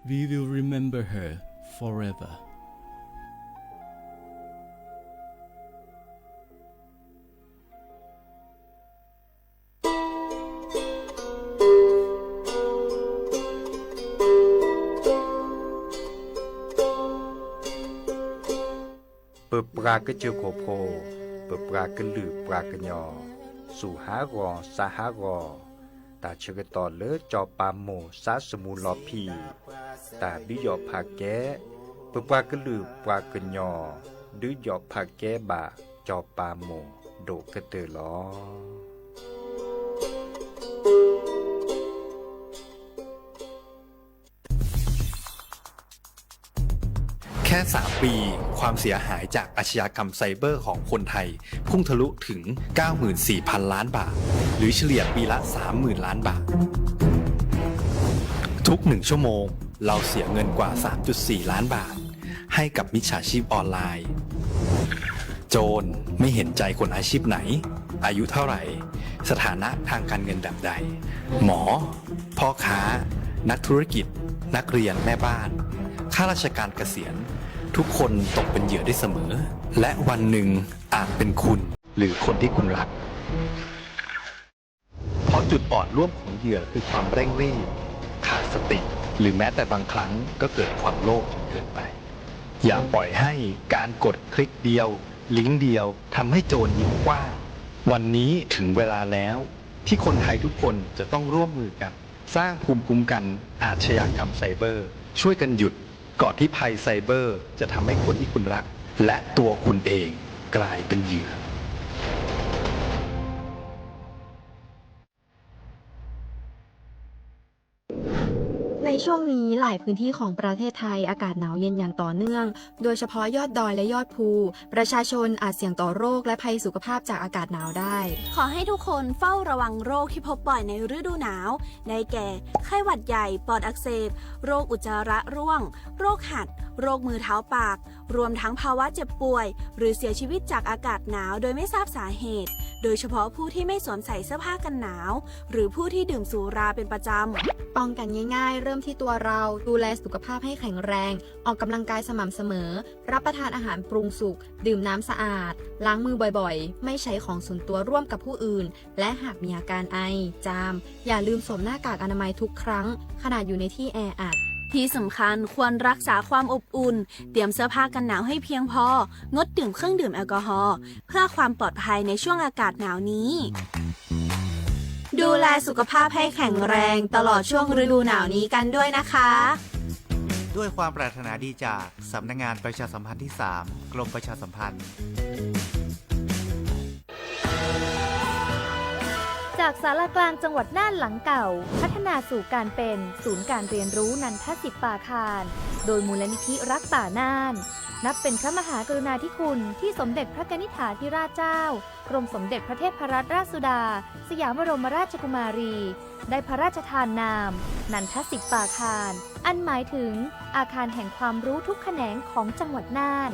We will remember her forever. ပပှၤကစၢၢ်ခိၣ်ဖိ, ပပှၤကလုာ်ပှၤကညီ, စူၢ်ဟးဂီၤစးဟးဂီၤ, တၢ်ဆၢကတီၢ်လၢစီၤပၤမိၢ်စါစမူလီၤဖံး, တၢ်ဒုးယီၣ်ဖးကဲ, ပပှၤကလုာ်ပှၤကညီ, ဒုးယီၣ်ဖးကဲဘၣ်စီၤပၤမိၢ်ဒိၣ်ကတၢၢ်လီၤ. แค่สามปี ความเสียหายจากอาชญากรรมไซเบอร์ของคนไทย พุ่งทะลุถึง เก้าหมื่นสี่พันล้านบาท หรือเฉลี่ยปีละ สามหมื่นล้านบาท ทุกหนึ่งชั่วโมง เราเสียเงินกว่า สามจุดสี่ล้านบาท ให้กับมิจฉาชีพออนไลน์ โจรไม่เห็นใจคนอาชีพไหน อายุเท่าไหร่ สถานะทางการเงินแบบใด หมอ พ่อค้า นักธุรกิจ นักเรียน แม่บ้าน ข้าราชการเกษียณ ทุกคนตกเป็นเหยื่อได้เสมอ และวันหนึ่งอาจเป็นคุณ หรือคนที่คุณรัก เพราะจุดอ่อนร่วมของเหยื่อคือความเร่งรีบ ขาดสติ หรือแม้แต่บางครั้งก็เกิดความโลภจนเกินไป อย่าปล่อยให้การกดคลิกเดียว ลิงก์เดียว ทำให้โจรยิ้มกว้าง วันนี้ถึงเวลาแล้ว ที่คนไทยทุกคนจะต้องร่วมมือกัน สร้างภูมิคุ้มกันอาชญากรรมไซเบอร์ ช่วยกันหยุด ก่อนที่ภัยไซเบอร์จะทำให้คนที่คุณรัก และตัวคุณเองกลายเป็นเหยื่อ ในช่วงนี้หลายพื้นที่ของประเทศไทยอากาศหนาวเย็นอย่างต่อเนื่อง โดยเฉพาะยอดดอยและยอดภู ประชาชนอาจเสี่ยงต่อโรคและภัยสุขภาพจากอากาศหนาวได้ ขอให้ทุกคนเฝ้าระวังโรคที่พบบ่อยในฤดูหนาว ได้แก่ ไข้หวัดใหญ่ ปอดอักเสบ โรคอุจจาระร่วง โรคหัด โรคมือเท้าปาก รวมทั้งภาวะเจ็บป่วย หรือเสียชีวิตจากอากาศหนาวโดยไม่ทราบสาเหตุ โดยเฉพาะผู้ที่ไม่สวมใส่เสื้อผ้ากันหนาว หรือผู้ที่ดื่มสุราเป็นประจำ ป้องกันง่ายๆ เริ่มที่ตัวเรา ดูแลสุขภาพให้แข็งแรง ออกกำลังกายสม่ำเสมอ รับประทานอาหารปรุงสุก ดื่มน้ำสะอาด ล้างมือบ่อยๆ ไม่ใช้ของส่วนตัวร่วมกับผู้อื่น และหากมีอาการไอ จาม อย่าลืมสวมหน้ากากอนามัยทุกครั้ง ขณะอยู่ในที่แออัด ที่สำคัญควรรักษาความอบอุ่น เตรียมเสื้อผ้ากันหนาวให้เพียงพอ งดดื่มเครื่องดื่มแอลกอฮอล์ เพื่อความปลอดภัยในช่วงอากาศหนาวนี้ ดูแลสุขภาพให้แข็งแรงตลอดช่วงฤดูหนาวนี้กันด้วยนะคะ ด้วยความปรารถนาดีจากสำนักงานประชาสัมพันธ์ที่สาม กรมประชาสัมพันธ์ จากศาลากลางจังหวัดน่านหลังเก่า พัฒนาสู่การเป็นศูนย์การเรียนรู้นันทสิทธิ์ป่าคาน โดยมูลนิธิรักป่าน่าน นับเป็นพระมหากรุณาธิคุณที่สมเด็จพระกนิษฐาธิราชเจ้า กรมสมเด็จพระเทพรัตนราชสุดา สยามบรมราชกุมารี ได้พระราชทานนาม นันทสิทธิ์ป่าคาน อันหมายถึงอาคารแห่งความรู้ทุกแขนงของจังหวัดน่าน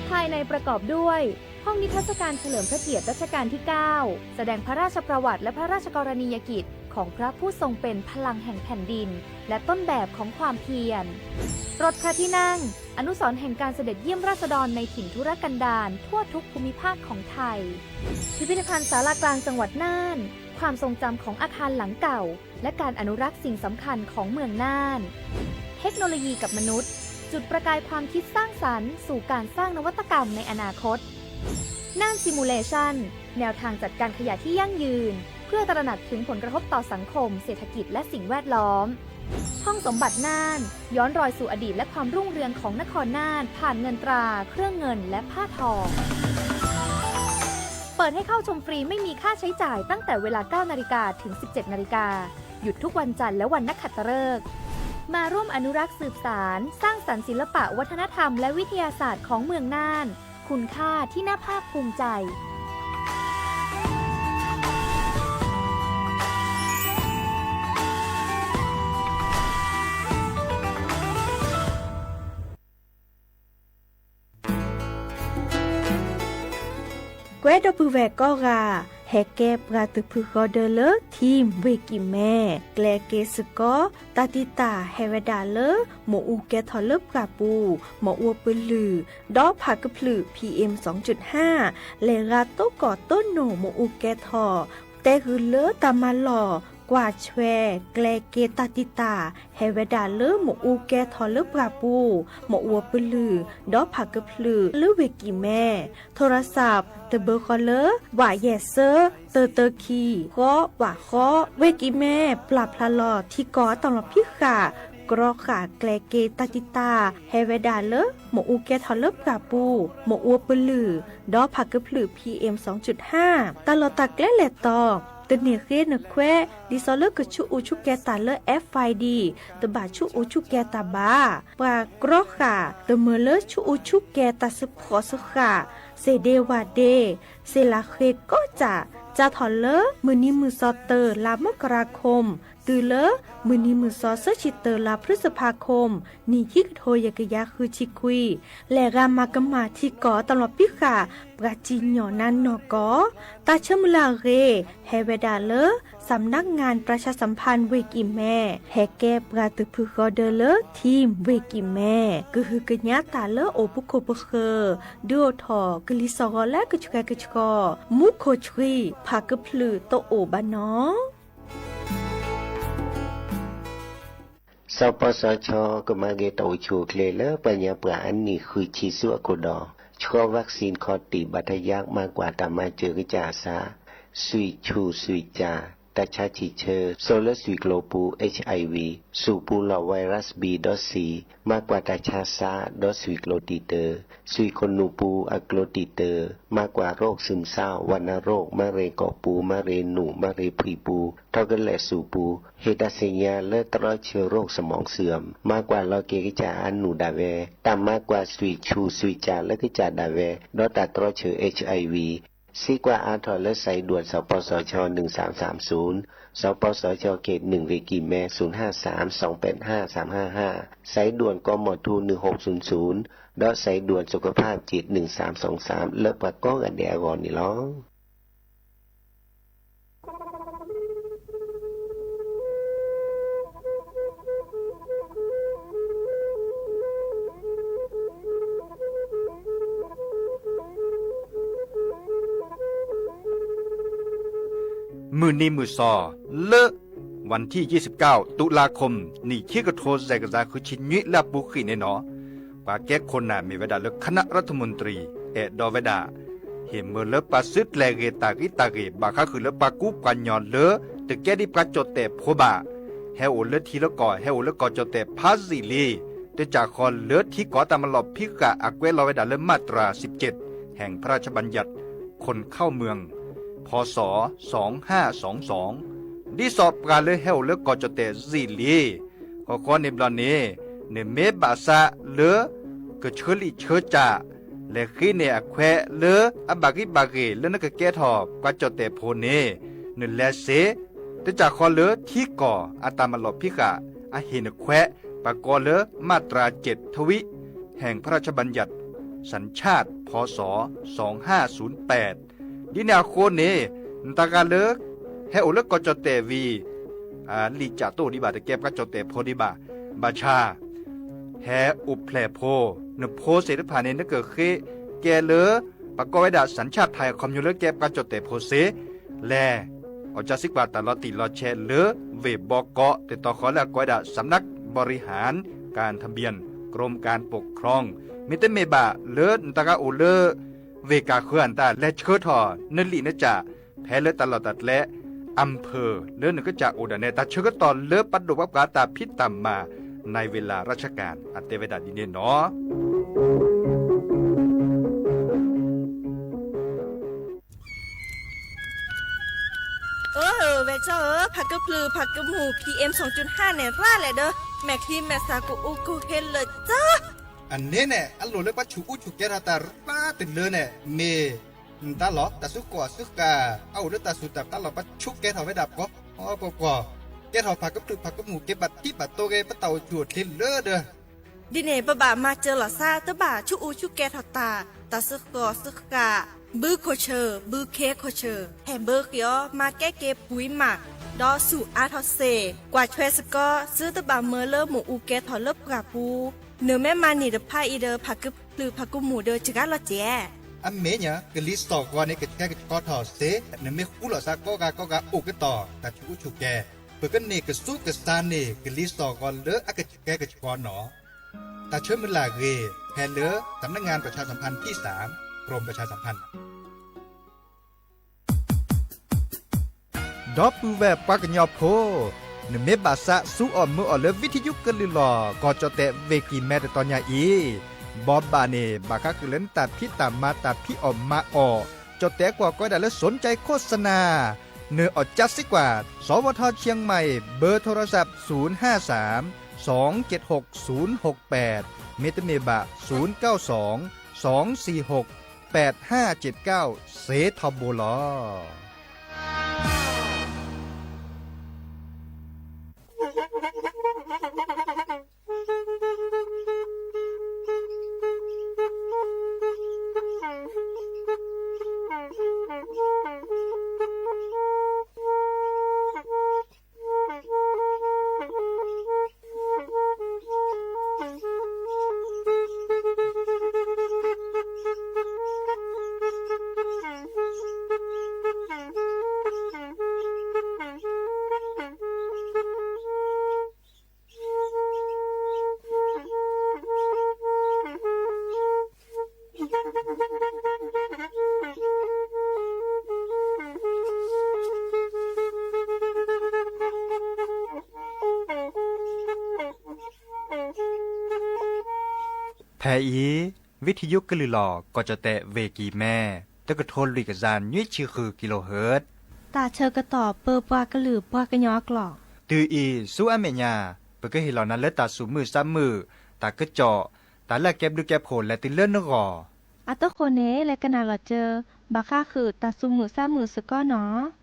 ภายในประกอบด้วย ห้องนิทรรศการเฉลิมพระเกียรติรัชกาลที่เก้า แสดงพระราชประวัติและพระราชกรณียกิจของพระผู้ทรงเป็นพลังแห่งแผ่นดิน และต้นแบบของความเพียร รถพระที่นั่ง อนุสรณ์แห่งการเสด็จเยี่ยมราษฎรในถิ่นทุรกันดารทั่วทุกภูมิภาคของไทย พิพิธภัณฑ์ศาลากลางจังหวัดน่าน ความทรงจำของอาคารหลังเก่า และการอนุรักษ์สิ่งสำคัญของเมืองน่าน เทคโนโลยีกับมนุษย์ จุดประกายความคิดสร้างสรรค์สู่การสร้างนวัตกรรมในอนาคต น่าน Simulation แนวทางจัดการขยะที่ยั่งยืน เพื่อตระหนักถึงผลกระทบต่อสังคม เศรษฐกิจ และสิ่งแวดล้อม ห้องสมบัติน่าน ย้อนรอยสู่อดีตและความรุ่งเรืองของนครน่าน ผ่านเงินตรา เครื่องเงิน และผ้าทอง เปิดให้เข้าชมฟรีไม่มีค่าใช้จ่ายตั้งแต่เวลา เก้านาฬิกา ถึง สิบเจ็ดนาฬิกา หยุดทุกวันจันทร์และวันนักขัตฤกษ์ มาร่วมอนุรักษ์สืบสาน สร้างสรรค์ศิลปะวัฒนธรรมและวิทยาศาสตร์ของเมืองน่าน คุณค่าที่น่าภาคภูมิใจ ကွဲဒီပုၢ်ဝဲၢ်ကိးဂၤ, ဟဲကဲပှၤတဖုဃီဒၢလၢ ထံၣ်ဝ့ၢ်ကံၣ်မဲ ကျဲက့ၤစ့ၢ်ကီး တၢ်တံာ်တာ်ဟဲဝဲဒၣ်လၢ မ့ၣ်အူကဲထီၣ်လၢပှၢ်ပူၤ မ့ၣ်အူပလုၢ် ဒီးဖးကဖျုး PM လဲၤဂၤတိၢ်ကီၢ်တိၢ်နိၣ်မ့ၣ်အူကဲထီၣ် တဲဂုာ်လၢတၢ်မၤလီၢ် ကွၢ်ဆွဲ ကျဲက့ၤတၢ်တံာ်တာ် ဟဲဝဲဒၣ်လၢမ့ၣ်အူကဲထီၣ်လၢပှၢ်ပူၤ မ့ၣ်အူပလုၢ် ဒီးဖးကဖျုးလၢဝ့ၢ်ကံၣ်မဲ ထိရစး တဘၢဃီလၢ ဝးယဲၢ်စၢ တၢတၢခံ ဃီဝးဃီ ဝ့ၢ်ကံၣ်မဲ ပျၢ်ဖျါလီၤထံကီၢ်အတၢ်လီၢ်ဖံးဃာ် ကြီဃာ်ကျဲက့ၤတၢ်တံာ်တာ် ဟဲဝဲဒၣ်လၢ မ့ၣ်အူကဲထီၣ်လၢပှၢ်ပူၤ မ့ၣ်အူပလုၢ် ဒီးဖးကဖျုး PM တၢ်လီၢ်တၢ်ကျဲလဲၤတီၤ တန့ၢ်ဃ့နခွဲး ဒ်သိးလၢကဆူးအူဆူၣ်ကဲၤတၢ်လၢ FID တဘၣ်ဆူးအူဆူၣ်ကဲၤတၢ်ဘၣ်. ပှၤကြီဃာ် တမၢလၢဆူးအူဆူၣ်ကဲၤတၢ်စ့ဖှီၣ်စ့ဃာ် စ့ဒ့ဝးဒ့ စ့လးဃ့ကိးစၢ် စးထီၣ်လၢ မုၢ်နံၤမုၢ်စီၤတၢ လါမကရၤခိမ် တုၤလၢ မုၢ်နံၤမုၢ်စီၤဆၢဆံတၢ လါဖျုစဖါခိမ် နံၣ်ခံကထိယဲၢ်ကယၤဃုဆံခွံ လဲၤဂၤမၤကမၣ်ထံကီၢ်တၢ်လီၢ်ဖံးဃာ် ပှၤစံၣ်ညီၣ်နါနီၢ်ကီၢ် တၢ်ဆၢမုၢ်လၢ်အဂ့ၢ် ဟဲဝဲဒၣ်လၢ စးမနါငၣ်ပြၢၡါစၣ်ဖၣ်ဝ့ၢ်ကံၣ်မဲ ဟဲကဲပှၤတဖုဃီဒၢလၢ ထံၣ်ဝ့ၢ်ကံၣ်မဲ ကဟုကညးတၢ်လၢအိၣ်ပခိၣ်ပဃၢၤ ဒုးအိၣ်ထီၣ်ကလံၤစှီၤဂီၤလၢကဆှဲကဆှီ မူခိၣ်ဆှံ ဖးကဖျုးတအိၣ်ဘၣ်နီၤ. စီၤပီစီၤဆီ ကမၤက့ၤတၢ်အိၣ်ဆူၣ်အိၣ်ချ့လၢ ပှၤညါပှၢ်အနံၣ်ဃုဆံဆူအခိၣ်ဒီး ဆှီ vaccine ခီၣ်တံၢ်ဘၣ်ထယါ မၤကွၢ်တၢ်မၤစၢၤကစၢ်အသး, ဆွံၣ်ဆူၣ်ဆွံၣ်ကၠၣ် တၢ်ဆါဆံၣ်ဆၢ စိာ်လၢဆွံၣ်ကျိၤပူၤ HIV, ဆူၣ်ပူၤလီၢ် virus B ဒီး C, မၤကွၢ်တၢ်ဆါသး ဒီးဆွံၣ်ကျိၤတံာ်တာ်, ဆွံၣ်ခိၣ်နူာ်ပူၤအကျိၤတံာ်တာ်, မၤကွၢ်ရိၣ် သုးမသါ ဝဏရူၣ် မၤရ့ၣ်ကီၢ်ပူၤ မၤရ့ၣ်နူာ် မၤရ့ၣ်ဖှံပူၤ ထီကလဲာ်ဆူၣ်ပူၤ ဟ့ၣ်တၢ်သ့ၣ်ညါလၢတြီဆၢရိၣ် စမီၣ်စၢၣ်, မၤကွၢ်လီၤက့ၤကစၢ်အနူၢ်ဒၣ်ဝဲ, တၢ်မၤကွၢ်ဆွံၣ်ဆူၣ်ဆွံၣ်ကၠၣ်လၢကစၢ်ဒၣ်ဝဲ ဒီးတၢ်တြီဆၢ HIV, စံးကွၢ်အါထီၣ်လၢ စဲးဒွဲၣ် စီၤပီစီၤဆီ နုၢ်သၢမ်သၢမ်သုး, စီၤပီစီၤဆီ ဂိတ် နုၢ် ဝ့ၢ်ကံၣ်မဲ သုၢ် ႁႃႈ သၢမ် သွင် ပၢတ်ၢ် ႁႃႈ သၢမ် ႁႃႈ ႁႃႈ, စဲးဒွဲၣ် ကီၢ်မီၢ်ထူ နုၢ် ႁူၵ်း သုၢ် သုၢ်, ဒီးစဲးဒွဲၣ် သုးခၣ်ဖၣ် ဂိတ် နုၢ် သၢမ် သွင် သၢမ် လၢပှၤကိးဂၤဒဲးအဂီၢ်န့ၣ်လီၤ. မုၢ်နံၤမုၢ်စီၤ လၢ ဝၣ်ထံၣ် ယဲၢ်ဆံကၢဝ်း တုလါခိမ် နံၣ်ခံကထိ စဲးကစၢ် ဃုဆံနွံ လၢအပူၤဃံးန့ၣ်နီၤ, ပှၤကဲခိၣ်နၢ်မ့ၢ်ဝဲဒၣ်လၢ คณะรัฐมนตรี အဲၣ်ဒိးဝဲဒၣ် ဟ့ၣ်မၢလၢပှၤစုတြဲၤဂ့ၤတၢ်ဂံၢ်တၢ်ဂ့ၤ ဘၣ်ဃးဃုာ်လၢပှၤကူပှၤကညီလၢ တကဲဒ်ပှၤကၠီၣ်တဲၣ်ဖိဘၣ်, ဟဲအိၣ်လၢထံလၢကီၢ် ဟဲအိၣ်လၢကီၢ်ကၠီၣ်တဲၣ်ဖးယံာ်လံ, တကးဃီလၢထံကီၢ်တၢ်မၤလီၢ်ဖံးဃာ် အကွဲးလီၤဝဲဒၣ်လၢ มาตราสิบเจ็ด แห่งพระราชบัญญัติคนเข้าเมือง พ.ศ. สองห้าสองสอง ဒ်သိးပှၤလၢဟဲအိၣ်လၢကီၢ်ကၠီၣ်တဲၣ်ယံာ်လံ, ဃီဃီန့ၣ်ဘျီန့ၣ် နမ့ၢ်ဘၣ်ဆၣ်လၢ ကဆၢလံာ်ဆၢကၠၢ် လဲၤဃ့န့ၢ်အခွဲးလၢ အဘၣ်ဂံၢ်ဘၣ်ဂ့ၤလၢနကကဲထီၣ်ပှၤကၠီၣ်တဲၣ်ဖိန့ၣ် နလဲၤစ့, တကးဃီလၢထံကီၢ်အတၢ်မၤလီၢ်ဖံးဃာ် အဟ့ၣ်နခွဲး ပကိးလၢ มาตราเจ็ด ทวิ แห่งพระราชบัญญัติสัญชาติ พ.ศ. สองห้าศูนย์แปด ဒ်န့ၣ်အဃိန့ၣ် နတဂၤလၢ ဟဲအိၣ်လၢကီၢ်ကၠီၣ်တဲၣ်ဝံၤ လံာ်ကၠၢ်တအိၣ်ဒံးဘၣ် တကဲပှၤကၠီၣ်တဲၣ်ဖိဒံးဘၣ်, ဘၣ်ဆၣ် ဟဲအိၣ်ဖျဲၣ်ဖိ, နဖိသ့ၣ်တဖၣ်န့ၣ် နကဃ့ကဲလၢ ပကိးဝဲဒၣ် สัญชาติไทย အခီပညီလၢကဲပှၤကၠီၣ်တဲၣ်ဖိစ့လဲၣ်, အီၣ်ကၢစံးကွၢ်တၢ်လီၤတံၢ်လီၤဆဲးလၢ ဝ့ၢ်ဘီကီး တၢ်တီဃီလၢအကိးဝဲဒၣ် สำนักบริหารการทะเบียน กรมการปกครอง မ့တမ့ၢ်ဘၣ်လၢနတဂၤအိၣ်လၢ ဝ့ၢ်ကၢ်ဃၢၤအတၢ်လဲၤဆှၢထီၣ် နလံာ်နကၠၢ် ဖဲလၢတၢ်လီၢ်တၢ်ကျဲ อำเภอ လၢနကစၢ်အိၣ်ဒၣ်နဲ တၢ်ဆၢကတီၢ်လၢပဒိၣ်ပပှၢ်တၢ်ဖံးတၢ်မၤ ในเวลาราชการ အတဲဝဲဒၣ်ဒ်န့ၣ်နီၤ. အၢ ဝဲၢ်ကၠီဧၢ, ဖးကဖျုးဖးကမူၣ် PM သွင်จุดห้า န့ၣ် ရၣ်လဲၣ်ဒီး မဲာ်ချံမဲာ်သၣ်ကအိၣ်ကဟ့လၢာ်ကၠီ အန့ၣ်န့ၣ် အလိၣ်လၢပှၤဆူၣ်အူဆူၣ်ကဲထီၣ်တၢ်ရၣ်တလၢန့ၣ် မ့ၢ် နတၢ်လီၢ် တၢ်စုကီၢ်စုဃၢ် အအိၣ်လၢတၢ်စူၢ်တၢ်ပျၢ်လီၤ ပှၤဆူၣ်ကဲထီၣ်ဝဲဒၣ်ပှၤ ပှၤပှၤ ကဲထီၣ်ဖးကဖျုးဖးကမူၣ်က့ၤဘၣ်ထံဘၣ်တိၢ်ဂ့ၤ ပတၢ်အိၣ်ဆူၣ်အိၣ်ချ့လၢဒီး ဒ်န့ၣ် ပဘၣ်မၤစၢၤလီၤသး တဘၣ်ဆူၣ်အူဆူၣ်ကဲထီၣ်တၢ် တၢ်စုကီၢ်စုဃၢ် ဘုခိၣ်ဆၢၣ် ဘုခ့ခိၣ်ဆၢၣ် ဟဲဘၢဃ့အီၤ မၤကဲက့ၤပှံၤမး, ဒီးဆူၣ်အါထီၣ်စ့ၢ် ကွၢ်ထွဲစ့ၢ်ကီး သုတဘၣ်မၢလၢမ့ၣ်အူကဲထီၣ်လၢပှၢ်ပူၤ, နမ့ၢ်မၤန့ၢ်တဖၣ်အံၤဒီး ဖးကပျုၢ်ဖးကမူၣ်ဒီးစှၤလီၤစဲး. အမ့ၢ်ညါ ကလံၤစိးဂီၤန့ၣ် ကဆှဲကဆှီထီၣ်စ့ၢ်, နမ့ၢ်ဃူလိာ်သးကိးဂၤကိးဂၤအိၣ်ကတီၢ် တၢ်ဆူးအူဆူၣ်ကဲ, ပကန့ၢ်ကဆူးကဆါန့ၢ် ကလံၤစိးဂီၤလၢအကဆှဲကဆှီနီၣ်. တၢ်ဆၢမုၢ်လၢ်အဂ့ၢ် ဟဲလၢ สำนักงานประชาสัมพันธ์ที่สาม กรมประชาสัมพันธ์ ဒီပုၢ်ဝဲၢ်ပှၤကညီဖိ, နမ့ၢ်ဘၣ်သးစူၤအီၣ်မုာ်အီၣ်လၢ ဝံထယုကလုၢ်လီၤ ကီၢ်ကၠီၣ်တဲၣ်ဝ့ၢ်ကံၢ်မဲ တတီၤညါအံၤ, ဘီဘၣ်န့ၣ် ဘၣ်ဃးဃုာ်လၢနတၢ်ဖံးတၢ်မၤတၢ်ဖံးအီၣ်မၤအီၣ်, ကၠီၣ်တဲၣ်ကွၢ်ကီဒၣ်လၢ สนใจโฆษณา, နအီၣ်ကၠါစ့ၢ်ကီး, สวท.เชียงใหม่ เบอร์โทรศัพท์ ศูนย์ห้าสาม สองเจ็ดหก ศูนย์หกแปด မ့တမ့ၢ်ဘၣ် ศูนย์เก้าสอง สองสี่หก แปดห้าเจ็ดเก้า စ့ထီဘိလီၤ. ဖဲအံၤ ဝံထယုကလုၢ်လီၤ ကီၢ်ကၠီၣ်တဲၣ်ဝ့ၢ်ကံၢ်မဲ တကထိလွံၢ်ကယၤနွံဆံဃု kilohertz တၢ်ဆၢကတီၢ်ပၢပှၤကလုာ်ပှၤကညီအကျိာ်, တုၤအံၤဆူအမဲာ်ညါ ပကဟ့ၣ်လီၤနၤလၢတၢ်သူၣ်မုာ်သးမုာ်, တၢ်ကစီၣ်, တၢ်လၢအကဲဘျုးကဲဖှိၣ်လဲၤတုၤလၢနဂီၢ်. အတဃိန့ၣ် လဲၤကနၣ်လီၤစၢၤ ဘၣ်ဃးဃုာ်တၢ်သူၣ်မုာ်သးမုာ်စ့ၢ်ကီးနီၤ.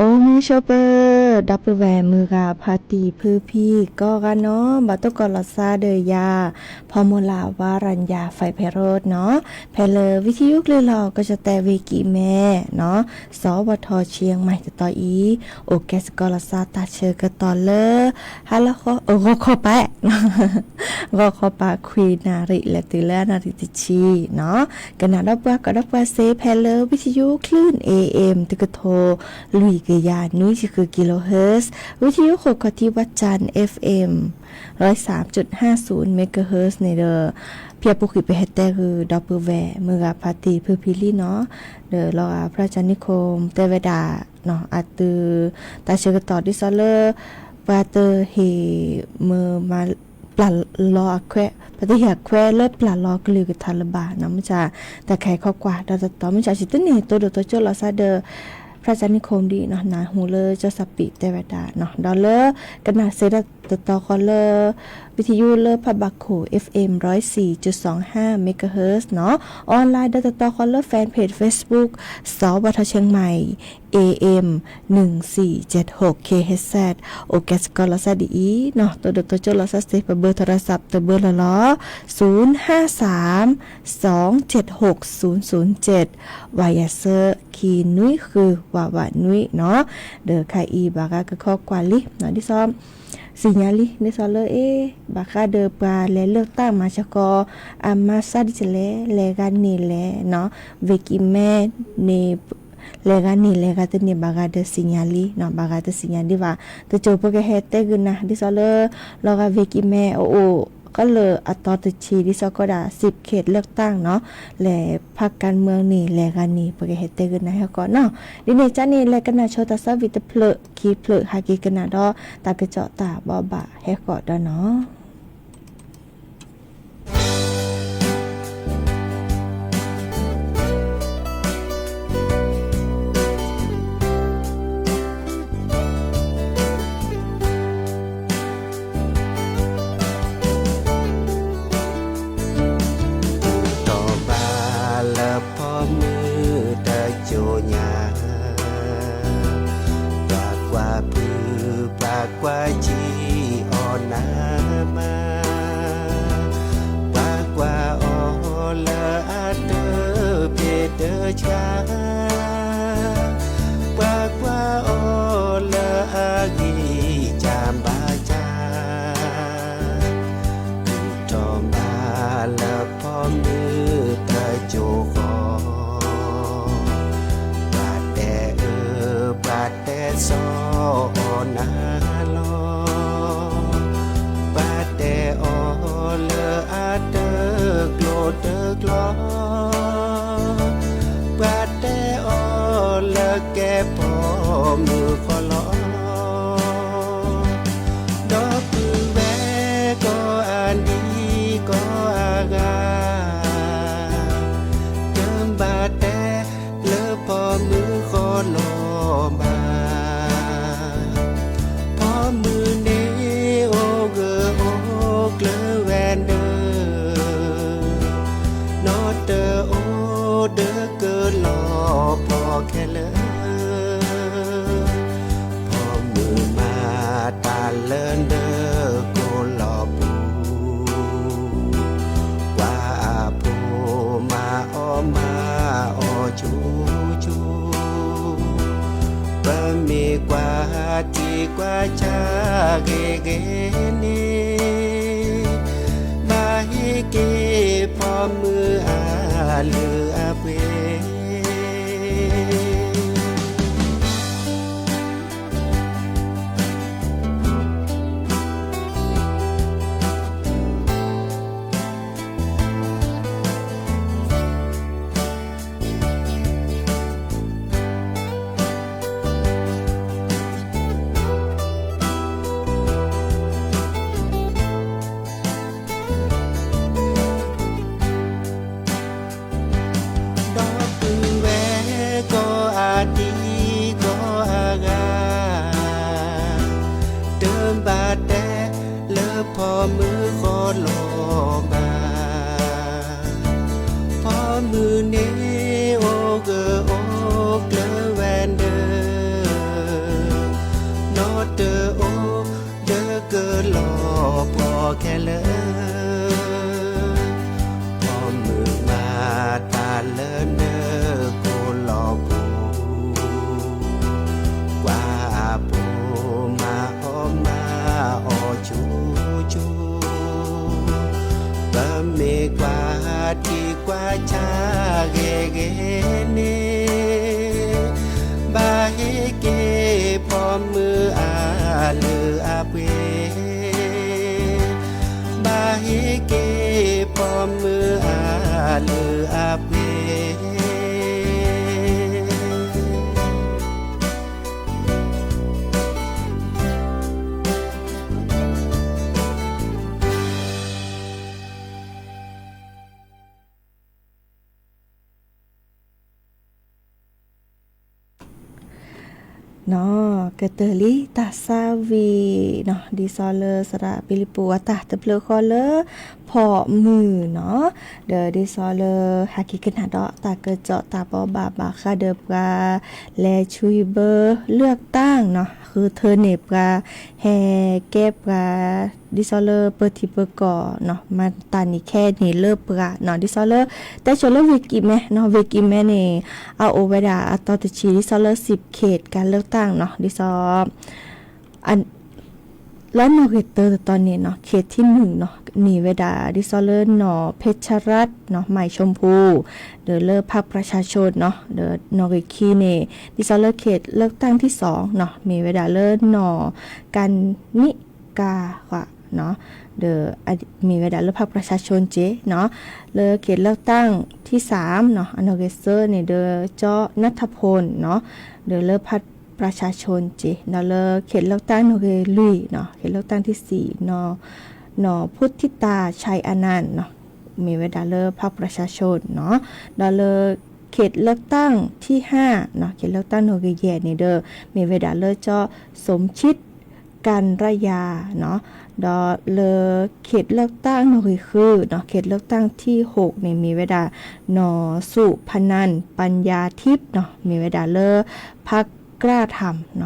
အိၣ်မူဆိးပၢၤ ဒီပုၢ်ဝဲၢ်မုၢ်ဂၤဖါတံၢ်ဖုဖံကိးဂၤနီၤ, ဘၣ်တၢ်ကိးလီၤသးဒီးယၤ ဖီမုၢ်လၢ်ဝါရၤညါ ဖဲဖဲရိနီၤ, ဖဲလၢ ဝံထံယိၣ်ကလုာ်လီၤ ကီၢ်ကၠီၣ်တဲၣ် ဝ့ၢ်ကံၣ်မဲ နီၤ, စီၤဝီၤထီၣ်ဆံမံၤတတီၤအံၤ, အိၣ်ကဲစ့ၢ်ကီးလီၤသးတၢ်ဆၢကတီၢ်လၢ ဟါလီၤ ဂီၤခီပၤ ဂီၤခီပၤခွံနၣ်ရံၣ် လဲၤတုၤလၢနၣ်ရံၣ်တဆံနီၤ, ကနၣ်ဒီးပှၤ ကီးဒီးပှၤစ့ၢ် ဖဲလၢ ဝံထံယိၣ်ကလုာ် A M တကထိလွံၢ်ကယၤနွံဆံဃု kilohertz, ဝံထံယိၣ်ဃိးခီၣ်ထံး ဝၣ်ကၠၣ် F M ร้อยสามจุดห้าศูนย์ megahertz န့ၣ်ဒီး ဖဲအပူၤကွံာ်ပဟဲတဲဂုာ် ဒီပုၢ်ဝဲၢ်မုၢ်ဂၤဖါတံၢ်ဖုဖံလံနီၤ, ဒီးလီၤဂာ် ဖရၣ်ကၠၣ်နံၣ်ခိၣ် တဲဝဲဒၣ် အသု တၢ်ဆၢကတီၢ်ဒ်သိးလၢ ပှၤတဟ့ၣ်မၤ ပျၢ်လီၤအခွဲး ပှၤတဟ့ၣ်အခွဲးလၢပျၢ်လီၤကလုၢ်ကထါလၢၤဘၣ်နီၤ, မုၢ်ဆါ တၢ်ခဲအံၤခီကွၢ်ဒီးတတီၤ မုၢ်ဆါဆံးတန့ၢ် တိၢ်ဒိၣ်တိစၢၤလီၤသးဒီး ဖရၣ်ကၠၣ်နံၣ်ခိၣ်ဒ်နီၤ နၢ်ဟူလၢကၠီၣ်စးပံးတဲဝဲဒၣ်နီၤ, ဒီးလၢ ကနၣ်စ့ၢ်ဒီးတတီၤဃီလၢ ဝံထံယိၣ်လၢဖးဘၣ်ခိၣ် F M ร้อยสี่จุดสองห้า megahertz နီၤ, online ဒီးတတီၤဃီလၢ fanpage Facebook စီၤဝီၤထီၣ်ဆံမံၤ A M หนึ่งสี่เจ็ดหก K H Z အိၣ်ကဲစ့ၢ်ကီးလီၤသးဒ်အံၤနီၤ, တိၢ်ဒိၣ်တိစၢၤလီၤသးစ့ၢ် ပဘၢၣ် โทรศัพท์ တဘၢၣ်လီၤလီၤ ศูนย์ห้าสาม สองเจ็ดหก ศูนย์ศูนย์เจ็ด ဝးယဲၢ်ဆၢခံနွံဃု ဝးဝးနွံနီၤ, ဒီးခဲအံၤဘၣ်ဃးကခီကွၢ်လံနီၤ ဒ်သိး သ့ၣ်ညါလံ ဒ်သိးလၢအ့ ဘၣ်ဃးဒီးပှၤလဲၤလၢတၢ်မၤစ့ၢ်ကီး အမၤသးဒ်လဲၣ် လဲၤဂၤန့ၢ်လဲၣ်နီၤ, ဝ့ၢ်ကံၣ်မဲန့ၣ် လဲၤဂၤန့ၢ်လဲၤဂၤတန့ၢ် ဘၣ်ဃးဒီးသ့ၣ်ညါလံနီၤ, ဘၣ်ဃးတသ့ၣ်ညါဒံးဘၣ် တစိၤပကဟဲတဲဂုာ်နၤ ဒ်သိးလၢ လီၤဂာ်ဝ့ၢ်ကံၣ်မဲအအိၣ် ကီၢ်လၢအတီတဆံ ဒ်သိးကီးဒၣ် สิบเขตเลือกตั้งနီၤ, လဲၤဖးကၣ်မၢန့ၣ် လဲၤဂၤန့ၢ် ပကဟဲတဲဂုာ်နၤဟဲကီးနီၤ, ဒ်န့ၣ်ကန့ၣ် လဲၤကနၣ်ဆိတၢ်သးဝံၣ်တဖျၢၣ်ခံဖျၢၣ် ဟးက့ၤကနၣ်ဒီး တၢ်ကစီၣ်တၢ်ဘိးဘၣ်ဟဲဃီၤဒီးနီၤ. တီၢ်ဘၣ်လၢဖီမုၢ်တကၠိညါ ပှၤကွၢ်ဖုး ပှၤကွၢ်စံးအီၤနးမး, ပှၤကွၢ်အီၤလၢအတၢၢ်ဖံးတၢၢ်ဆါ, ပှၤကွၢ်အီၤလၢအဂံၢ်စၢ်ဘါစၢ် ထီၣ်ဘၣ်လၢဖီမုၢ်တကၠိဃီ, ပှၤတဲအၢ ပှၤတဲသီအီၤနၤလီၤ, ပှၤတဲအီၤလၢအတၢၢ်ကျိၤတၢၢ်ကျီၤ ပှၤတဲအီၤလၢကဲဖီမုၢ်ဃီလီၤ, ဒီပုၢ်ဝဲၢ်ကိးအဒံကိးအဂၤ, တဘၣ်တဲလၢဖီမုၢ်ဃီလီၤဘၣ်, ဖီမုၢ်န့ၣ်အိၣ်ဂၢၢ်အိၣ်ကျၢၤဝဲဒၣ် နီၢ်တအိၣ်ဒၢကလီၤဖီခဲလၢာ်, ဖီမုၢ်မၤတၢ်လၢနကိလီၤပူၤ, ပှၤအဖိမၤအီၣ်မၤအီၣ်ဆိဆိ, ပမ့ၢ်ကွၢ်ထံကွၢ်ဆးဂ့ၤဂ့ၤန့ၣ် ဘၣ်ဟ့ၣ်က့ၤဖီမုၢ်အလုၢ်အပှ့ၤ ဒီပုၢ်ဝဲၢ်ကိးအဒံကိးအဂၤ, တဘၣ်တဲလၢဖီမုၢ်ဃီလီၤဘၣ်, ဖီမုၢ်န့ၣ်အိၣ်ဂၢၢ်အိၣ်ကျၢၤဝဲဒၣ် ခဲလၢာ်, အီၣ်မုာ်မၤတၢ်လၢနကိာ်လီၤပူၤ, ကွၢ်ဖိမၤအီၣ်မၤအီၣ်ကၠူကၠူ, ပမ့ၢ်ကွၢ်ထံကွၢ်ဆးဂ့ၤဂ့ၤန့ၣ်, ဘၣ်ဟ့ၣ်က့ၤပိာ်မုၣ်အလုၢ်အပှ့ၤ ဘၣ်ဟ့ၣ်က့ၤပိာ်မုၣ်အလုၢ်အပှ့ၤ. နီၣ် ကတၢၢ်လံတၢ်ဆါဝံၤနီၣ် ဒ်သိးလၢသရၣ်ပံလံးပူးအတၢ်တဖျၢၣ်ဃီလၢ ဖီၣ်မုၢ်နီၣ်, ဒီးဒ်သိးလၢဟဲက့ၤကနၣ်ဒီးတၢ်ကစီၣ်တၢ်ဘိးဘၣ်ဘၣ်ဃးဒီးပှၤ လဲၤဆူယဘၢလၢၢ်ကတၢၣ်နီၣ် ဃုထၢန့ၢ်ပှၤ ဟဲကဲပှၤ ဒ်သိးလၢပထံပကီၢ်နီၣ် မၤတၢ်နံၤခဲန့ၣ်လၢပှၤနီၣ် ဒ်သိးလၢ တဲဆိလၢဝ့ၢ်ကံၣ်မဲနီၣ် ဝ့ၢ်ကံၣ်မဲန့ၣ် အအိၣ်ဝဲဒၣ်အတီၤတဆံ ဒ်သိးလၢ စံးဖးခ့ၣ် ကၢ်လၢၢ်ကတၢၣ်နီၣ် ဒ်သိး လၢနီၣ်ဂံၢ်တၢတတီၤန့ၣ်နီၣ် ခ့ၣ်ထံနုၣ်နီၣ် န့ၢ်ဝဲဒၣ် ဒ်သိးလၢနီၣ် ဖဲဆရၣ်နီၣ် မၢၢ်ဆိဖိ ဒီးလၢဖးပြၢ်ၡါၡိၣ်နီၣ် ဒီးနီၣ်ဂံၢ်ခံန့ၣ် ဒ်သိးလၢခ့ၣ်လၢၢ်ကတၢၣ်ထံၣ်သွင်နီၣ် မ့ၢ်ဝဲဒၣ်လၢနီၣ် ကၣ်နံၣ်ကၣ်ဃာ်နီၣ် ဒီးမ့ၢ်ဝဲဒၣ်လၢဖးပြၢ်ၡါၡိၣ်က့နီၣ် လၢခ့ၣ်လၢၢ်ကတၢၣ်ထံၣ်သၢမ်နီၣ် အနီၣ်ဂံၢ်သၢန့ၣ်ဒီး ကၠီနၢ်ထၣ်ဖိနီၣ် ဒီးလၢဖးပြၢ်ၡါၡိၣ်က့ ဒီးလၢခ့ၣ်လၢၢ်ကတၢၣ်နီၣ်ဂံၢ်လွံၢ်နီၣ် ခ့ၣ်လၢၢ်ကတၢၣ်ထံၣ်သံနီၣ် နီၣ်ဖိထံတၢ်ဆဲးအနၣ်နီၣ် မ့ၢ်ဝဲဒၣ်လၢဖးပြၢ်ၡါၡိၣ်နီၣ် ဒီးလၢခ့ၣ်လၢၢ်ကတၢၣ်ထံၣ်ဟၣ်နီၣ် ခ့ၣ်လၢၢ်ကတၢၣ်နီၣ်ဂံၢ်ယဲၢ်န့ၣ်ဒီး မ့ၢ်ဝဲဒၣ်လၢကၠီ စူမ်ဆံး ကၣ်ရယၤနီၣ် ဒီးလၢခ့ၣ်လၢၢ်ကတၢၣ်နီၣ်ဂံၢ်ဃုနီၣ် ခ့ၣ်လၢၢ်ကတၢၣ်ထံၣ်ဟိၣ်န့ၣ် မ့ၢ်ဝဲဒၣ် နီၣ်စူၣ်ဖနၢၣ် ပၣ်ညါထံးနီၣ် မ့ၢ်ဝဲဒၣ်လၢ ဖးကြၢ်ထၢမ်နီၣ်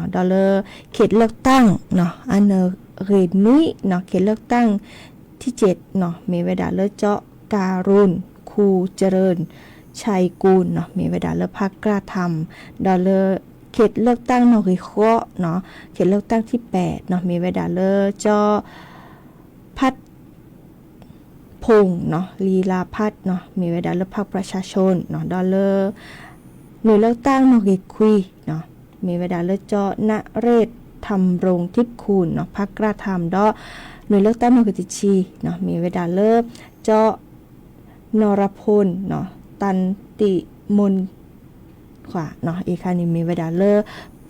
ဒီးလၢခ့ၣ်လၢၢ်ကတၢၣ်နီၣ် အနီၣ်ဂံၢ်နွံနီၣ် ခ့ၣ်လၢၢ်ကတၢၣ်ထံၣ်စ့းနီၣ် မ့ၢ်ဝဲဒၣ်လၢကၠီ ကၢ်ရူၣ် ခူၣ်စရၢၣ် ဆဲးကူၣ်နီၣ် မ့ၢ်ဝဲဒၣ်လၢဖးကြၢ်ထၢမ် ဒီးလၢခ့ၣ်လၢၢ်ကတၢၣ်နီၣ်ဂံၢ်ဃိးနီၣ် ခ့ၣ်လၢၢ်ကတၢၣ်ထံၣ်ပၢၣ်နီၣ် မ့ၢ်ဝဲဒၣ်လၢကၠီ ဖး ဖူၣ်နီၣ် လံလါဖးနီၣ် မ့ၢ်ဝဲဒၣ်လၢဖးပြၢ်ၡါၡိၣ်နီၣ် ဒီးလၢ နွံလၢၢ်ကတၢၣ်နီၣ်ဂံၢ်ခွံနီၣ် မ့ၢ်ဝဲဒၣ်လၢကၠီ နရ့ၣ် ထၢမ်ရိၣ်ထံးခူၣ်နီၣ် ဖးကြၢ်ထၢမ် ဒီး နွံလၢၢ်ကတၢၣ်နီၣ်ဂံၢ်တဆံနီၣ် မ့ၢ်ဝဲဒၣ်လၢ ကၠီ နီၣ်ရဖူၣ်နီၣ် တၢ်တံးမူၣ် ဃာ်နီၣ် အံၤခါန့ၣ်မ့ၢ်ဝဲဒၣ်လၢ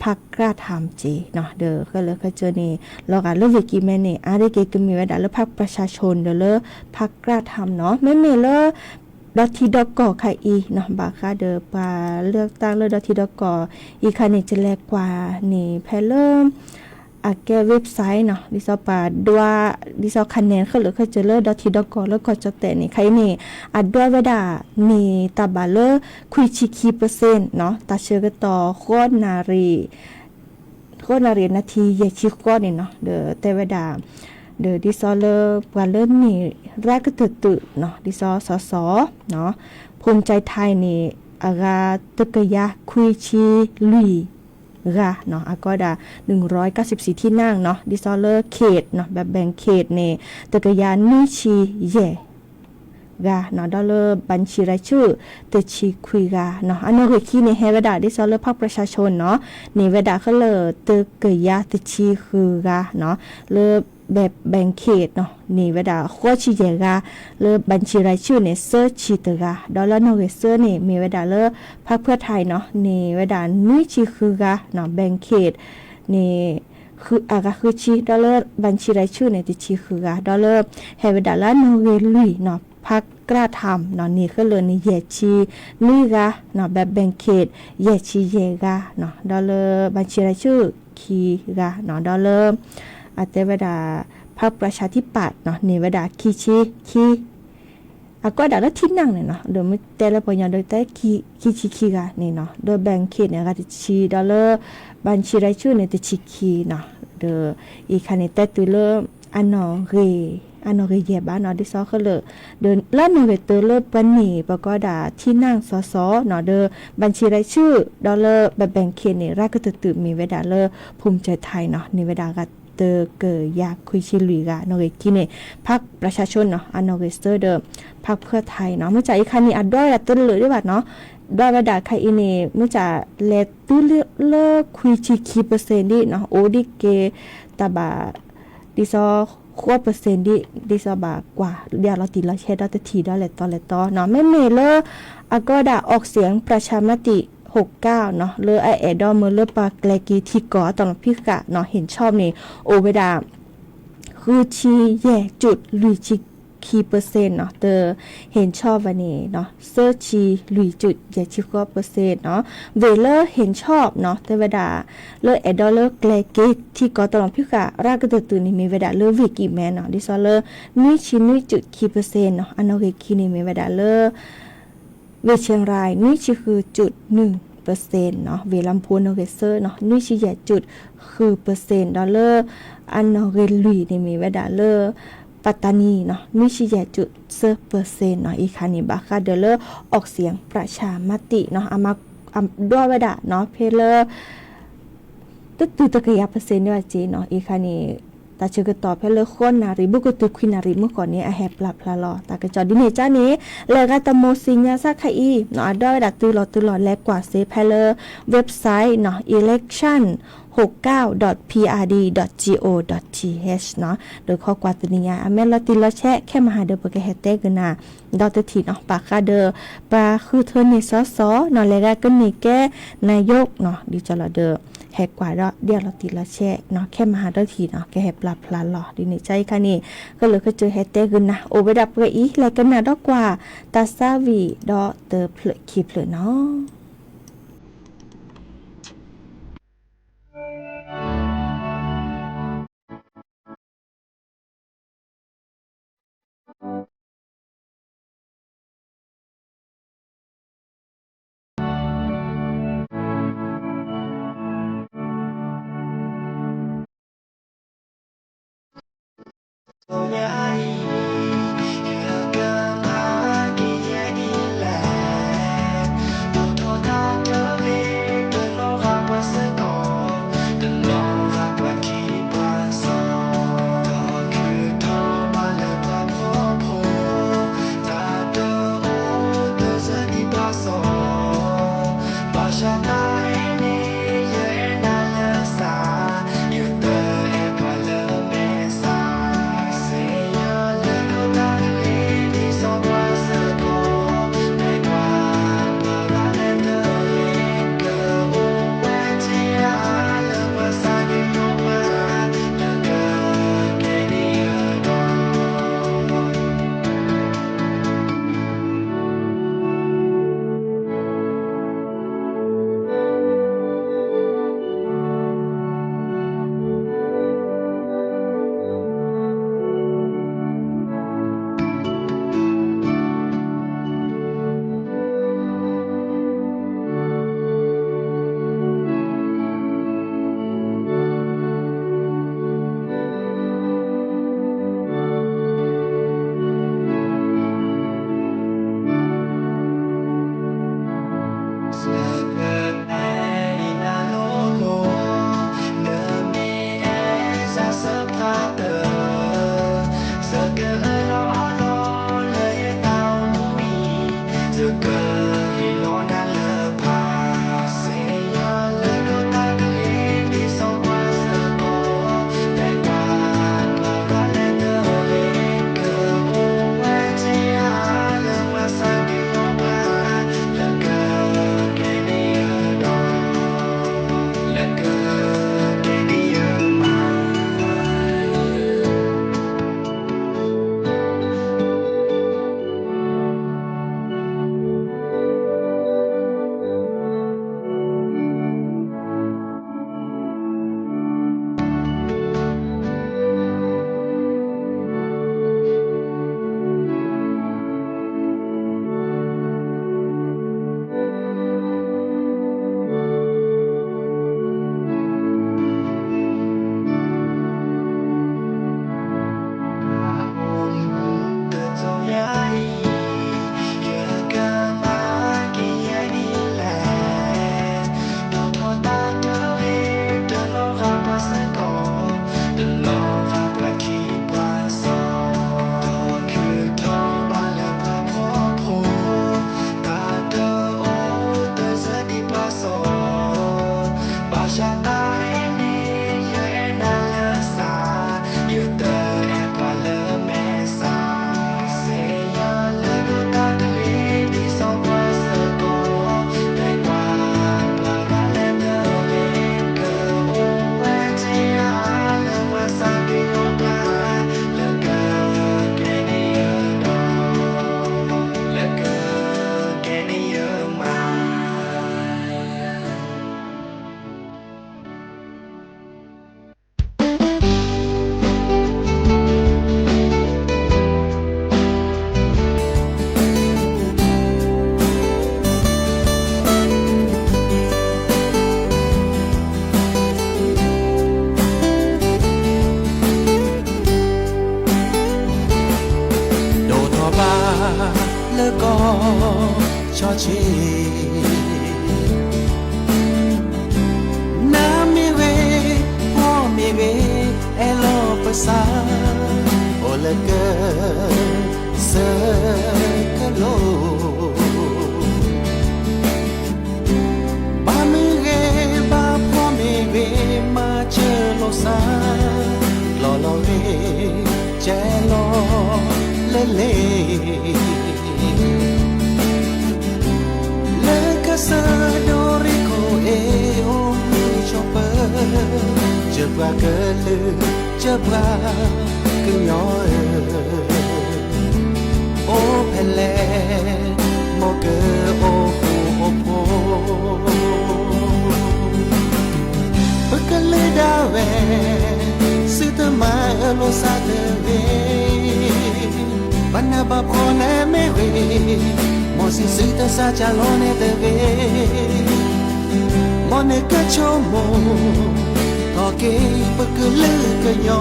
ဖးကြၢ်ထၢမ်က့နီၣ် ဒီးခဲလၢာ်ခဲဆ့န့ၣ် လီၤဂာ်လၢဝ့ၢ်ကံၣ်မဲန့ၣ် အါတက့ၢ်ကမ့ၢ်ဝဲဒၣ်လၢဖးပြၢ်ၡါၡိၣ်ဒီးလၢ ဖးကြၢ်ထၢမ်နီၣ် မ့မ့ၢ်လၢ ဒီထံဒီကီၢ်ခါအံၤနီၣ် ဘၣ်ဃးဒီးပှၤလၢၢ်ကတၢၣ်လၢဒီထံဒီကီၢ် အံၤခါန့ၣ် ကလဲၤကွၢ်န့ၣ်ဖဲလၢ အကဲ website နီၣ် ဒ်သိးပှၤဒွး ဒ်သိးခါန့ၣ် ခဲလၢာ်ခဲဆ့လၢဒီထံဒီကီၢ်လၢကီၢ်ကၠီၣ်တဲၣ်န့ၣ် ခါအံၤန့ၣ် အဒွးဝဲဒၣ်န့ၣ်တၢ်ဘၣ်လၢ ခွံဆံခံ percent နီၣ် တၢ်ဆၢကတီၢ် ဃိးနၣ်ရံၣ် ဃိးနၣ်ရံၣ်နၣ်ထံယဲၢ်ဆံဃိးန့ၣ်နီၣ် ဒီးတဲဝဲဒၣ် ဒီးဒ်သိးလၢပှၤလၢန့ၢ်ရၢကတၢၢ်တုာ်နီၣ် ဒ်သိးစီၤစီၤ ဖူၣ်ကၠဲးထံးန့ၣ် အဂၤတကယၤခွံဆံလွံၢ်ဂၤနီၣ် အကီဒၣ် နုၣ်ရီကၣ်စံးပစံးထံၣ်နၢ်နီၣ် ဒ်သိးလၢခ့ၣ်နီၣ် ဘၣ်ဘဲၣ်ခ့ၣ်န့ၣ် တကယၤနွံဆံယဲၢ် ဂၤနီၣ် ဒီးလၢ ဘၣ်ဆံရၤဆူၣ် တဆံခွံဂၤနီၣ် အနီၣ်ဂံၢ်ခံန့ၣ် ဟဲဝဲဒၣ်ဒ်သိးလၢဖးပြၢ်ၡါၡိၣ်နီၣ် န့ၢ်ဝဲဒၣ်ခဲလၢာ်တကယၤတဆံဃုဂၤနီၣ် လၢ ဘဲၣ်ဘဲၣ်ခ့ၣ်နီၣ် န့ၢ်ဝဲဒၣ်ဃိးဆံယဲၢ်ဂၤ လၢ ဘၣ်ဆံရၤဆူၣ်န့ၣ် သၢဆံတဂၤ ဒီးလၢနီၣ်ဂံၢ်သၢန့ၣ် မ့ၢ်ဝဲဒၣ်လၢ ဖးဖၢၣ်ထံးနီၣ် န့ၢ်ဝဲဒၣ်နွံဆံဃုဂၤနီၣ် ဘဲၣ်ခ့ၣ်န့ၣ် ဃု အဂၤဃုဆံ ဒီးလၢ ဘၣ်ဆံရၤဆူၣ်န့ၣ် တဆံဃုဂၤ ဒီးလၢ ဟဲဝဲဒၣ်လၢနီၣ်ဂံၢ်လွံၢ်နီၣ် ဖးကြၢ်ထၢမ်နီၣ် န့ၢ်ခဲလၢာ်န့ၣ် ယဲၢ်ဆံနွံဂၤနီၣ် ဘဲၣ်ဘဲၣ်ခ့ၣ် ယဲၢ်ဆံယဲၢ်ဂၤနီၣ် ဒီးလၢ ဘၣ်ဆံရၤဆူၣ် ခံဂၤနီၣ် ဒီးလၢ အတဲဝဲဒၣ် ဖးပြၢ်ၡါထံးပၢၣ်နီၣ် န့ၢ်ဝဲဒၣ်ခံဆံခံ အကီဒၣ်လၢထံၣ်နၢ်န့ၣ်နီၣ် ဒီးမ့ၢ်တဲလၢပှၤကညီဒီးတဲ ခံဆံခံဂၤန့ၣ်နီၣ် ဒီးဘဲၣ်ခ့ၣ်န့ၣ် အဂၤတဆံ ဒီးလၢ ဘၣ်ဆံရၤဆူၣ်န့ၣ် တဆံခံနီၣ် ဒီးအံၤခါန့ၣ် တဲတုၤလၢ အနီၣ်ဂံၢ် အနီၣ်ဂံၢ်ယဲၢ်ဘၣ်နီၤ ဒ်သိးဃိလၢ ဒီးလၢနီၣ်ဂံၢ်တၢလၢပှဲၤန့ၣ် ပကိးဒၣ် ထံနၢ်စီၤစီၤနီၤ ဒီး ဘၣ်ဆံရၢၣ်ဆူၣ် ဒီးလၢ ဘၣ်ဘဲၣ်ခ့ၣ်န့ၣ် ရၢ်ကတၢၢ်တုၤမ့ၢ်ဝဲဒၣ်လၢ ဖူၣ်စၢၣ်ထံနီၤ န့ၢ်ဝဲဒၣ်ဂၤတကယၤခွံဆံလွံၢ်ဂၤ နီၣ်ဂံၢ်ခံန့ၣ် ဖးပြၢ်ဆၣ်ဆိနီၤ အနီၣ်ဂံၢ်သၢဒီး ဖးဖၢထံနီၤ မ့ၢ်ကၠၢ်အံၤခါန့ၣ် အဒွးဝဲဒၣ်တလၢာ်ဒံးဘၣ်နီၤ ဒွးဝဲဒၣ်ခါအံၤန့ၣ် မ့ၢ်ကၠၢ်လဲၤတုၤလၢခွံဆံခံ percent ဒံးနီၤ အိၣ်ဒံးက့ၤတၢ်ဘၣ် ဒ်သိး ဃိး percent ဒံး ဒ်သိးဘၣ်ကွၢ်ဒ်အလီၤတံၢ်လီၤဆဲးဒီးတထံၣ်ဒီးလဲၤတီလဲၤတီနီၤ မ့မ့ၢ်လၢ အကီဒၣ် ออกเสียงประชามติ หกเก้าနီၤ လၢအအဲၣ်ဒိးမၢလၢပှၤကျဲၤက့ၤထံကီၢ်အတၢ်မၤဖံးဃာ်နီၤ เห็นชอบန့ၣ် အိၣ်ဝဲဒၣ် ဃုဆံယဲၢ်ကၠုၣ်လွံၢ်ဆံခံ percentနီၤ တ เห็นชอบ ဘၣ်န့ၣ်နီၤ သၢဆံလွံၢ်ကၠုၣ်ယဲၢ်ဆံဃိး percentနီၤ ဝ့ၢ်လၢ เห็นชอบနီၤ တဲဝဲဒၣ် လၢအဲၣ်ဒိးလၢကျဲၤက့ၤထံကီၢ်တၢ်မၤဖံးဃာ် ရၢ်ကတၢၢ်တုၤန့ၣ်မ့ၢ်ဝဲဒၣ်လၢ ဝ့ၢ်ကံၣ်မဲနီၤ ဒ်သိးလၢ နွံဆံနွံကၠုၣ်ခံ percentနီၤ အနီၣ်ဂံၢ်ခံန့ၣ်မ့ၢ်ဝဲဒၣ်လၢ ဝ့ၢ်ခၠ့ၣ်ရၢၣ် နွံဆံဃုကၠုၣ်နွံ percentနီၤ ဝ့ၢ်လါမူနီၣ်ဂံၢ်သၢနီၤ နွံဆံယဲၢ်ကၠုၣ်ဃု percent ဒီးလၢ အနီၣ်ဂံၢ်လွံၢ်န့ၣ်မ့ၢ်ဝဲဒၣ်လၢ ပၣ်တါနံနီၤ နွံဆံယဲၢ်ကၠုၣ်သၢ percentနီၤ အံၤခါန့ၣ် ဘၣ်ဃးဒီးလၢ ออกเสียงประชามติနီၤ အမၤ အဒွးဝဲဒၣ်နီၤ ဖဲလၢ တတုၤတကယၤ percent န့ၣ်ဘၣ်က့နီၤ အံၤခါန့ၣ် တၢ်ဆၢကတီၢ်ဖဲလၢဃိးနၣ်ရံၣ် ဘူးကတုၤခွံနၣ်ရံၣ်မုၢ်ဃီန့ၣ် အဟဲပျၢ်ဖျါလီၤ တၢ်ကစီၣ်ဒ်န့ၣ်ကၠၢ်န့ၣ် လၢဂၤတမူၤစံညါစးခါအံၤနီၤ အဒွးဝဲဒၣ်တုၤလီၤတုၤလီၤ လဲၤကွၢ်စ့ဖဲလၢ websiteနီၤ election หกเก้า dot prd dot go dot th နီၤ ဒီးခီကွၢ်သ့ၣ်ညါ အမ့ၢ်လီၤတံၢ်လီၤဆဲး ခဲမဟါဒီးပကဟဲတဲကနၣ် ဒီးတထံၣ်နီၤ ဘၣ်ဃးဒီး ပှၤဃုထၢန့ၢ်စီၤစီၤနီၤ လဲၤဂၤကန့ၢ်ကဲ นายกနီၤ ဒ်ကၠီလီၤဒီး ဟဲကွၢ်ဒီးဒ်အလီၤတံၢ်လီၤဆဲးနီၤ ခဲမဟါဒီးတထံၣ်နီၤ ကဟဲပျၢ်ဖျါလီၤ ဒ်န့ၣ်ကၠၢ်အံၤခါန့ၣ် ကလုာ်ကစၢၢ်ဟဲတဲကနၣ် အိၣ်ဝဲဒၣ်ပှဲၤအံၤ လဲၤကနၣ်ဒီးကွၢ် တၢ်သးဝံၣ်ဒီးတဖျၢၣ်ခံဖျၢၣ်နီၤ. ဆီဆ့, နၤမ့ၢ်ဝဲ, ဖှီၣ်မ့ၢ်ဝဲ, အဲၣ်လိာ်ပသး, အိၣ်လၢကစၢၢ်ကလိၤ ဘၣ်မုၢ်ဂ့ၤဘၣ်ဖှီၣ်မ့ၢ်ဂ့ၤ မၤစၢၤလိာ်သး, လီၤလီၤဂ့ၤ, ကဲလီၤလၢလ့ၤ, လၢကစၢၢ်ဒိၣ်ရ့ၣ်ခိၣ်အ့ၣ် အိၣ်မုာ်ဆိးပၢၤ, စၢၤပှၤကလုာ်, စၢၤပှၤကညီဧၢ, အိၣ်ဖဲလဲၣ်, မ်ကအိၣ်ဃူအိၣ်ဖိး ပကလုာ်ဒၣ်ဝဲ, သုတမၤအၢလိာ်သးတဂ့ၤ, ဘၣ်နးဘၣ်ဖှီၣ်လၢမ့ၢ်ဂ့ၤ, မ်စံးသုတစးကလီန့ၣ်တဂ့ၤ, မ်နကဆိကမိၣ်, ထီၣ်က့ၤပကလုာ်ကညီ,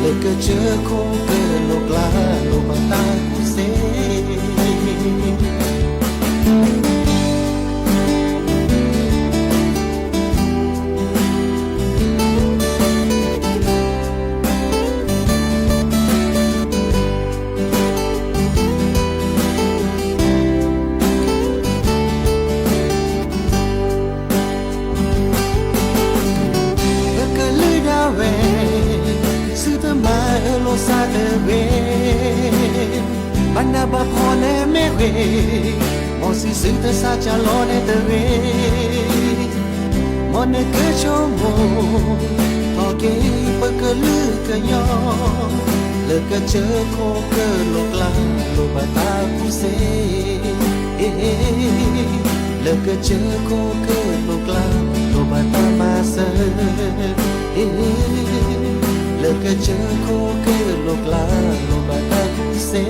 လၢကစၢၢ်ခိၣ်ကလိာ်ကျါ လိၣ်ဘၣ်တၢ်ကူၣ်သ့ ပကလုာ်ဒၣ်ဝဲ, သုတမၤအၢလိာ်သးတဂ့ၤ, ဘၣ်နးဘၣ်ဖှီၣ်လၢမ့ၢ်ဂ့ၤ, မ်စံးသုတစးကလီန့ၣ်တဂ့ၤ, မ်နကဆိကမိၣ်, ထီၣ်က့ၤပကလုာ်ကညီ, လၢကစၢၢ်ခိၣ်ကလိာ်ကျါ လိၣ်ဘၣ်တၢ်ကူၣ်သ့ လၢကစၢၢ်ခိၣ်ကလိာ်ကျါ လိၣ်ဘၣ်တၢ်မၤစၢၤ, လၢကစၢၢ်ခိၣ်ကလိာ်ကျါ လိၣ်ဘၣ်တၢ်ကူၣ်သ့,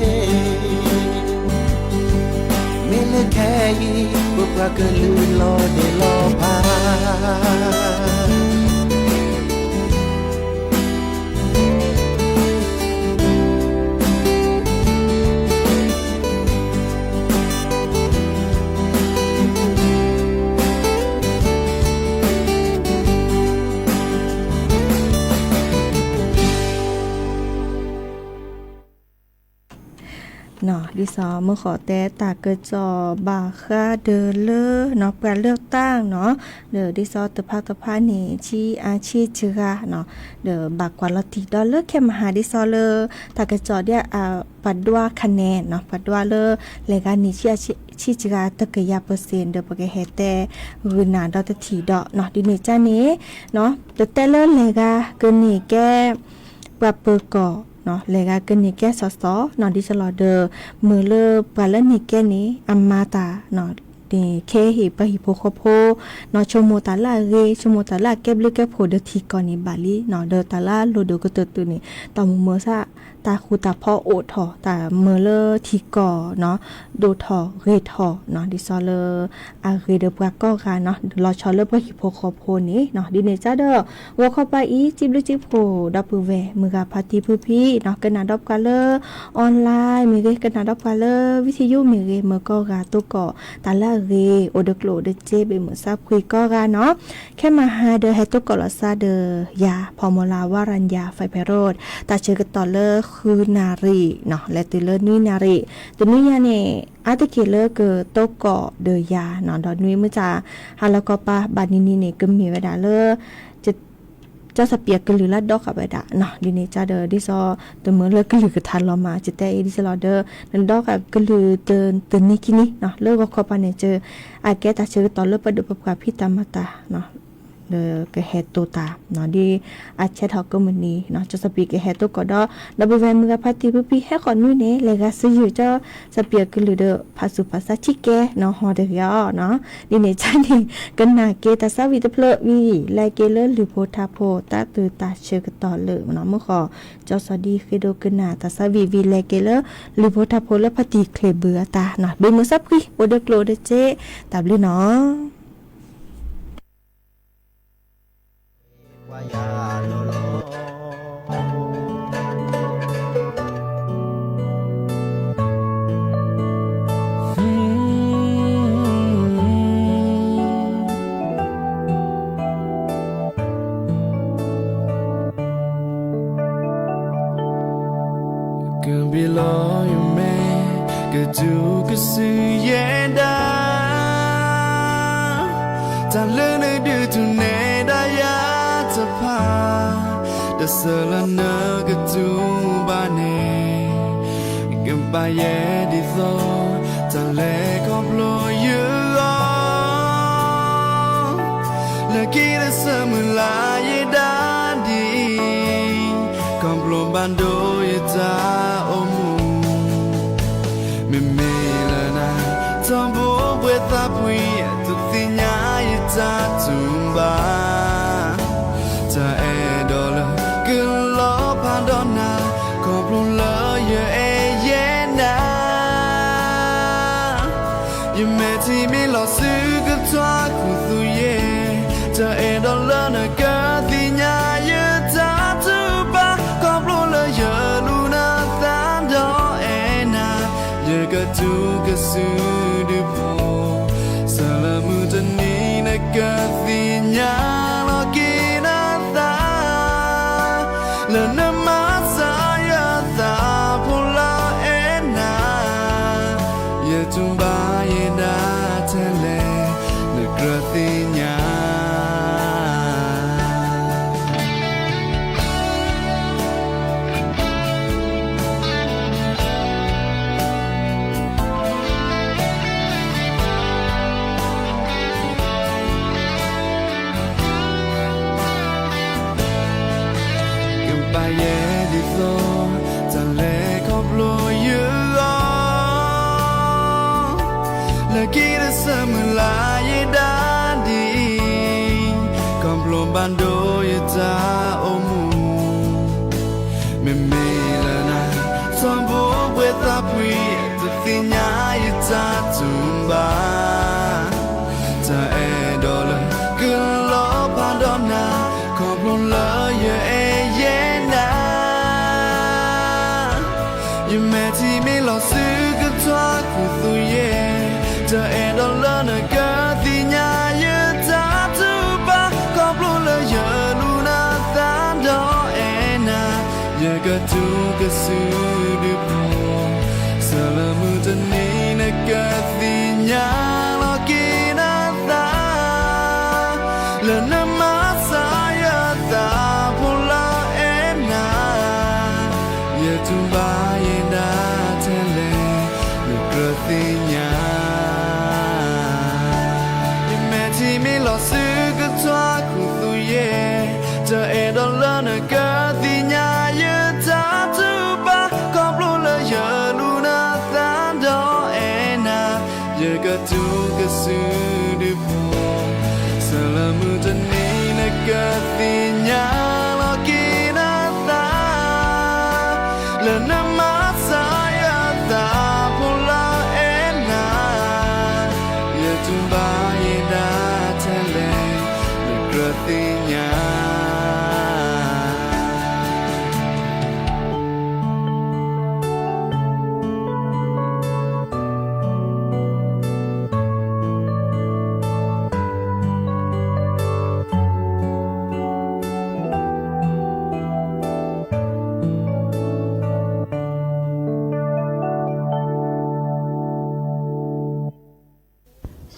မ့ၢ်လၢခဲအံၤ ပပှၤကလုာ်လီၤဒ့လီၤဖး ဒ်သိးမုၢ်ဃီၤတဲတၢ်ကစီၣ်ဘၣ်ဃးဒီးလၢ ပှၤလၢတၢ်နီၤ, ဒီးဒ်သိးတဖၣ်တဖၣ်န့ၣ် ဆံးအါဆံးစှၤနီၤ, ဒီးဘၣ်ကွၢ်လီၤတံၢ်ဒီးလၢခဲမဟါဒ်သိးလၢ တၢ်ကစီၣ်ဒ် ပှၤဒွးခါန့ၣ်နီၤ, ပှၤဒွးလၢ လဲၤဂၤန့ၣ် ဆံးအါဆံးစှၤတကယၤပၢၢ်စ့ၣ် ဒီးပကဟဲတဲဂုာ်နၤဒီးတထံၣ်ဒီးနီၤ, ဒ်န့ၣ်ကန့ၣ် တတဲလၢလဲၤဂၤကန့ၢ်ကဲ ပှၤပၢၤကီၢ်နီၤ, လဲၤဂၤကန့ၢ်ကဲစီစီနီၤ, ဒ်သိးလီၤဒီး မ့ၢ်လၢပှၤလၢန့ၢ်ကဲန့ၣ် အမၤတၢ်နီၤ, န့ၣ်ခဲဟ့ၣ်ပှၤဟံၣ်ဖိဃီဖိနီၤ ဆိကမိၣ်တၢ်လၢအဂ့ၤ, ဆိကမိၣ်တၢ်လၢအကဲဘျုးကဲဖှိၣ်ဒီးထံကီၢ်န့ၣ်ဘၣ်လံနီၤ, ဒီးတၢ်လၢအလိၣ်ဒိၣ်ကတၢၢ်တၢၢ်န့ၣ် တၢ်မိၣ်မၤစၢၤ တၢ်ဃူတၢ်ဖိးအိၣ်ထီၣ်, တၢ်မၤလၢထံကီၢ်နီၤ ဒိၣ်ထီၣ်ဂ့ၤထီၣ်နီၤ, ဒ်သိးလၢ အဂ့ၤဒီးပှၤကိးဂၤနီၤ, လီၤဆီလၢပှၤဟံၣ်ဖိဃီဖိန့ၣ်နီၤ, ဒ်န့ၣ်ကဒီး ဂီၤခီပၤအံၤ စံးဘျုးစံးဖှိၣ် ဒီပုၢ်ဝဲၢ်မုၢ်ဂၤဖါတံၢ်ဖုဖံနီၤ, ကနၣ်ဒီးပှၤလၢ online မ့ၢ်ဂ့ၤ, ကနၣ်ဒီးပှၤလၢ video မ့ၢ်ဂ့ၤ, မ့ၢ်ကိးဂၤသကိး တၢ်လၢအဂ့ၤ အိၣ်ဒီးကျိၣ်ဒီးစ့ ဘ့ၣ်မုၢ်ဆါဖှံကိးဂၤနီၤ, ခဲမဟါဒီးဟဲသကိးလီၤစၢ်ဒီးယၤ ဖီမီလၤ ဝါရၤယၤ ဖဲဖဲရိၣ် တၢ်ဆၢကတီၢ်လၢဃုနၣ်ရံၣ်နီၤ, လဲၤတုၤလၢနွံနၣ်ရံၣ်, တနွံညါန့ၣ် အါတက့ၢ်လၢကသကိးဒီးယၤနီၤ, ဒီးနွံမုၢ်ဆါ ဟါလီၤခီပၤ ဘၣ်နံၤနံၤန့ၣ် ကမ့ၢ်ဝဲဒၣ်လၢ ကၠီစပံးအကလုၢ်လၢဒီဃာ်ဝဲဒၣ်နီၤ, ဒ်န့ၣ်ကဒီး ဒ်သိး တမ့ၢ်လၢကလုၢ်ကထါလီၤမး ကတဲအံၤဒ်သိးလီၤဒီး နဒီဃာ်ကလုၢ်တနံၤခံနံၤနီၤ, လၢဂီၤခီပၤန့ၣ် အကဲတၢ်ဆၢကတီၢ်လၢပဒိၣ်ပပှၢ်ဖံးတၢ်မၤတၢ်နီၤ ဒီးကဟဲတိာ်တၢ်နီၤ, ဒ်အဆဲထီၣ်ကိးမုၢ်နံၤနီၤ, ကၠီစပံးကဟဲသကိးဒီး ဒီပုၢ်ဝဲၢ်မုၢ်ဂၤဖါတံၢ်ဖုဖံ ဟဲဃီၤနွံန့ၣ် လဲၤဂၤစယုၢ်ကၠီစပံးအကလုၢ်ဒီး ဖးစူၤဖးစၢ်ထံကဲနီၤ ဟီတဂ့ၤအီၤနီၤ, ဒ်န့ၣ်ကန့ၣ် ကနၣ်က့ၤတၢ်သးဝံၣ်တဖျၢၣ်ဝံၤ လဲၤက့ၤလၢလုၢ်ဖိထါဖိ တၢ်သူတၢ်ဆၢကတီၢ်လၢ မုၢ်ဃီၤ ကၠီစီၤဒံဃ့ဒိကနၣ်တၢ်သးဝံၣ်ဝံၤ လဲၤက့ၤလၢ လုၢ်ဖိထါဖိလၢဖါတံၢ်ချ့ဘုအတၢ်နီၤ, ဘ့ၣ်မုၢ်ဆါဖှံ အိၣ်ဒီးကျိၣ်ဒီးစ့ တၢ်ဘျုးနီၤ. ကဘ့ၣ်လီၤယမဲာ် ကစူၢ်ကစူၢ်ယဲဒၣ်, တၢ်လၢနဒုးထူၣ်နဲဒၣ်ယၤတဖၣ်, တဆၢလၢနကတူၢ်ဘၣ်န့ၣ်, ကဘၣ်ယဲဒ်သိး တၢ်လဲၤခီဖျိယဂီၢ် လၢခံတဆၢမုၢ်လၢ်ယဲဒၣ်ဒ်အံၤ, ခီဖျိဘၣ်ဒိယတၢ်အိၣ်မူ, မ့မ့ၢ်လၢနၤ ထီဘိပှဲၤသးဖှံ တသ့ၣ်ညါယတၢ်တူၢ်ဘၣ်, တၢ်အဲၣ်ဒိးလၢကလီၤဖးဒီးနၤ, ခီဖျိလၢယအဲၣ်ယဲနၤ ယမဲာ်ထံမ့ၢ်လီၤဆူကထွါခူသူၣ်ယဲ, တၢ်အဲၣ်ဒိးလၢနကသ့ၣ်ညါယတၢ်တူၢ်ဘၣ်, ခီဖျိလၢယလူၤနသးဒီးအဲၣ်နၤ, ယကစူၢ်ကစူၢ်ဒုးဖိ, ဆၢလၢမုၢ်တနံၤနကသ့ၣ်ညါလီၤက့ၤနသး လၢနမၤစၢၤယသးဖိလၢအဲၣ်နၤ, ယတူၢ်ဘၣ်ယဲဒၣ်ထဲလဲၣ် နကြၢးသ့ၣ်ညါ ကဘၣ်ယဲဒ်သိး တၢ်လဲၤခီဖျိယဂီၢ်, လၢခံတဆၢမုၢ်လၢ်ယဲဒၣ်ဒ်အံၤ, ခီဖျိဘၣ်ဒိယတၢ်အိၣ်မူ, မ့မ့ၢ်လၢနၤ ထီဘိပှဲၤသးဖှံ တသ့ၣ်ညါယတၢ်တူၢ်ဘၣ်, တၢ်အဲၣ်ဒိးလၢကလီၤဖးဒီးနၤ, ခီဖျိလၢယအဲၣ်ယဲနၤ ယမဲာ်ထံမ့ၢ်လီၤဆူကထွါခူသူၣ်ယဲ, တၢ်အဲၣ်ဒိးလၢနကသ့ၣ်ညါယတၢ်တူၢ်ဘၣ်, ခီဖျိလၢယလူၤနသးဒီးအဲၣ်နၤ, ယကစူၢ်ကစူၢ်ဒုးဖိ, ဆၢလၢမုၢ်တနံၤနကသ့ၣ်ညါလီၤက့ၤနသး လၢနမၤစၢၤယသးဖိလၢအဲၣ်နၤ, ယတူၢ်ဘၣ်ယဲဒၣ်ထဲလဲၣ် နကြၢးသ့ၣ်ညါ ယမဲာ်ထံမ့ၢ်လီၤဆူကထွါခူသူၣ်ယဲ, တၢ်အဲၣ်ဒိးလၢနကသ့ၣ်ညါယတၢ်တူၢ်ဘၣ်, ခီဖျိလၢယလူၤနသးဒီးအဲၣ်နၤ, ယကစူၢ်ကစူၢ်ဒုးဖိ, ဆၢလၢမုၢ်တနံၤနကသ့ၣ်ညါလီၤက့ၤနသး လၢနမၤစၢၤယသးဖိလၢအဲၣ်နၤ, ယတူၢ်ဘၣ်ယဲဒၣ်ထဲလဲၣ် နကြၢးသ့ၣ်ညါ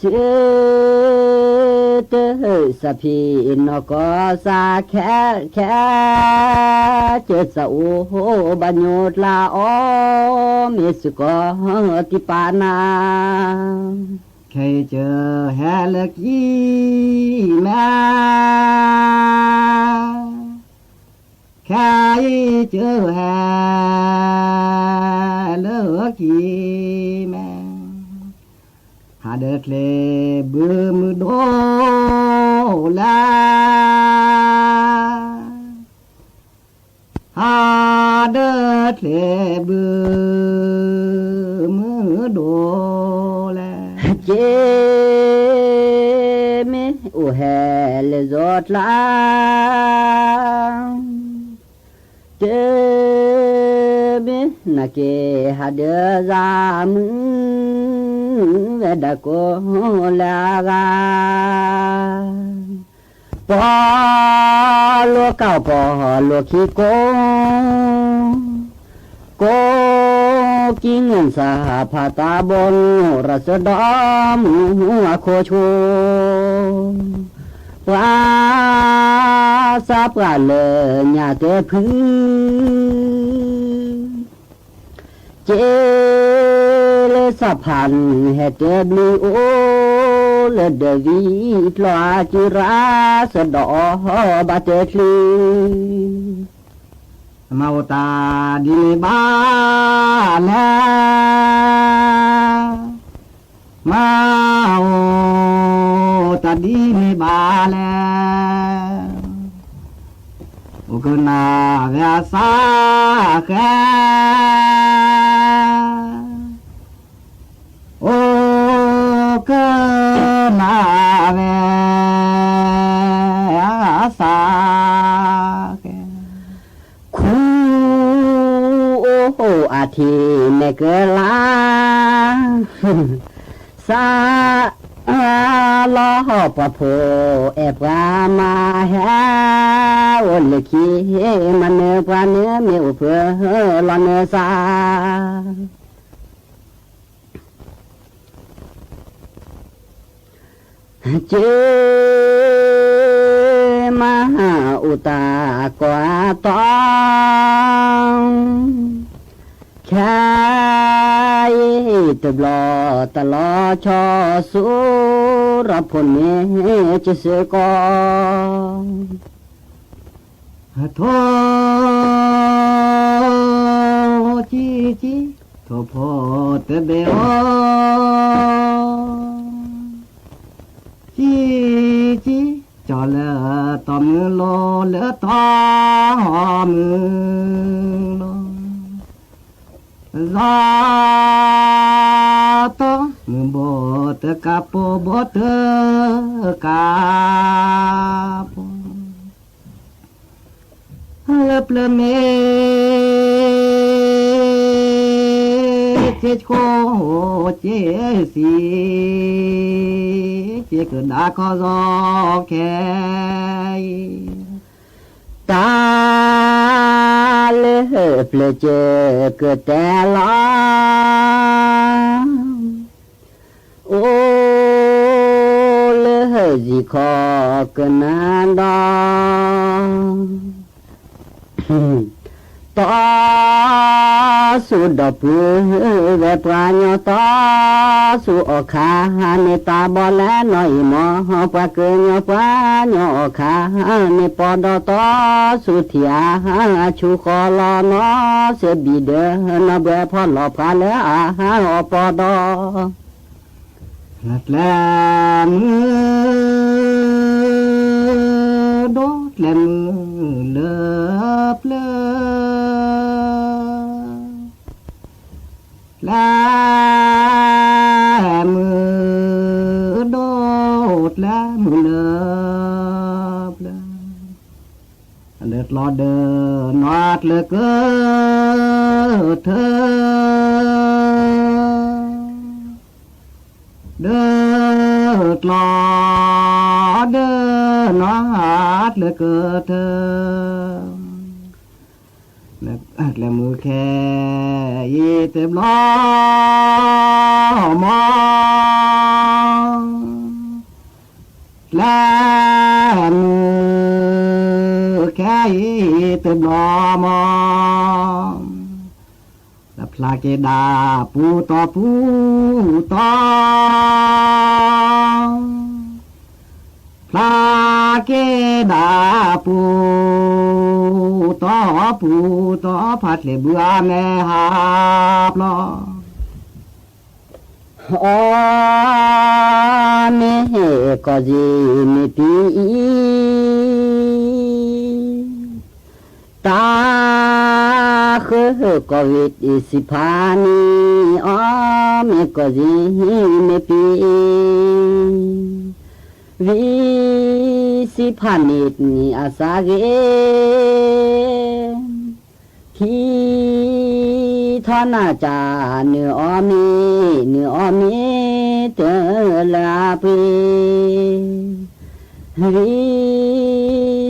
စ့တၢၢ်စးဖံးနီၢ်ကီၢ်စးခဲခဲ, ကစးအိၣ်ဘၣ်ညိတၢ်အီၣ် မ့ၢ်စ့ၢ်ကီးတံၢ်ပာ်နၤ, ခဲအံၤကဟဲလၢကံၢ်မဲ ခဲအံၤကဟဲလၢကံၢ်မဲ, ဟးဒၢးချ့ဘုမုၢ်ဒိၣ်လဲၣ်, ဟးဒၢးချ့ဘုမုၢ်ဒိၣ်လဲၣ်, က့ၤမ့ၢ်အိၣ်ဟဲလၢဇီၤကျါ တမ့ၢ်နာ်က့ၤဟးဒၢးစၢ်မုၢ် ဝဲဒၣ်ကိးလၢအဂၤ, ပီလိာ်ကီၢ်ပီလိာ်ခံကိး, ကိး ကံၣ်ငၢၣ်စၢ်ဖးတၢ်ဘီနူရၢစဒီမူအခိၣ်ဆိ ပှၤစးပှၢ်လၢညၣ်တဲဖု က့လၢစးဖးနဟဲတဲဘျုးအိၣ် လၢဒၢးဝံၤကျီၢ်အကံရၢစဒီအီၤဘၣ်တဲချံ မၤအိၣ်တၢ်ဒ်န့ၣ်ဘၣ်လဲၣ်, မၤအိၣ်တၢ်ဒ်န့ၣ်ဘၣ်လဲၣ်, အိၣ်ကနၣ်ဝဲအစၢ်ဃဲ, အိၣ်ကနၣ်ဝဲအစၢ်ဃဲ ခူအိၣ်အထံးမဲာ်ကလါ, စးလီၤပှၤဖိအဲၣ်ပှၤမၤဟဲ, အိၣ်လၢခံမၤနၢၤပှၤန့ၣ် မ့ၢ်အိၣ်ဖှိၣ်လီၤနၢၤစၢ် က့မၤအိၣ်တၢ်ကိးအတီၤ, ခဲအံၤတဘျီတၢ်လီၤဆီဆူ ရၤဖိန့ၣ်ကစၢၢ်ကီး ထိၣ်ကံကံ, ထိၣ်ဖိတဘ့ၣ်ဧိၤ, ကံကံ, ကၠီလၢတီၢ်မုၢ်လိၤ လၢတီၢ်မုၢ်လိၤ, လီၤတီၢ်မုၢ်ဘိတကးပိာ် ဘိတကးပိာ် လၢပျၢၤမ့ၢ် က့ဆိက့စံး, က့ကဒါခီၣ်စီခဲအံၤ, တၢ်လၢပျၢၤက့ကတဲလီၤ အိၣ်လၢဟၢၣ်စံၣ်ခီကနၣ်ဒီး, တီဆူဒီပုၢ်ဝဲၢ်ပှၤညီ, တီဆူအီၣ်ခါန့ၣ်တၢ်ဘီလဲၣ်နီၤအံၤမီၢ်, ပှၤကညီပှၤညီအီၣ်ခါန့ၣ်ပီၢ်ဒီး, တီဆူထံအါဆူဃီလီၤနီၤ, စဲးဘံၣ်ဒၢနီၢ်ဘှဲး ဖီလီၤဖးလၢအဟးအီၣ်ပီၢ်ဒီး ကျဲမုၢ်ဒိၣ်ကျဲမုၢ်လၢပျၢၤ, ကျဲမုၢ်ဒိၣ်ကျဲမုၢ်လၢပျၢၤ, လၢကျီဒီးနီၢ်ကျၢၤကၢၢ်ထၢ ဒၢကျီဒီးနီၢ်ကျၢၤကၢၢ်ထၢ, ကျဲမုၢ်ခဲအံၤတဘျီမီၢ်, ကျဲမုၢ်ခဲအံၤတဘျီမီၢ် လၢဖျါက့ၤဒၣ်ပူၤတီၤပူၤတီၤ, ဖျါက့ၤဒၣ်ပူၤတီၤပူၤတီၤ, ဖးချ့ဘုအမဲဟးပျီ အီ မ့ၢ်ကီၢ်စ့ၣ်မ့ၢ်ပံအံၤ, တၢ်ဃုကီၢ်ဝ့ၢ်တ့ၢ် စံးဖးန့ၣ်, အီ မ့ၢ်ကီၢ်စ့ၣ်မ့ၢ်ပံအံၤ, ဝံစံးဖးန့ၣ်န့ၣ်အစးဂ့ၤ ထံထီၣ်နၢ်ကၢ် နုာ်အီၣ်မ့ၤ နုာ်အီၣ်မ့ၤတလၢအပှ့ၤ, ဝံ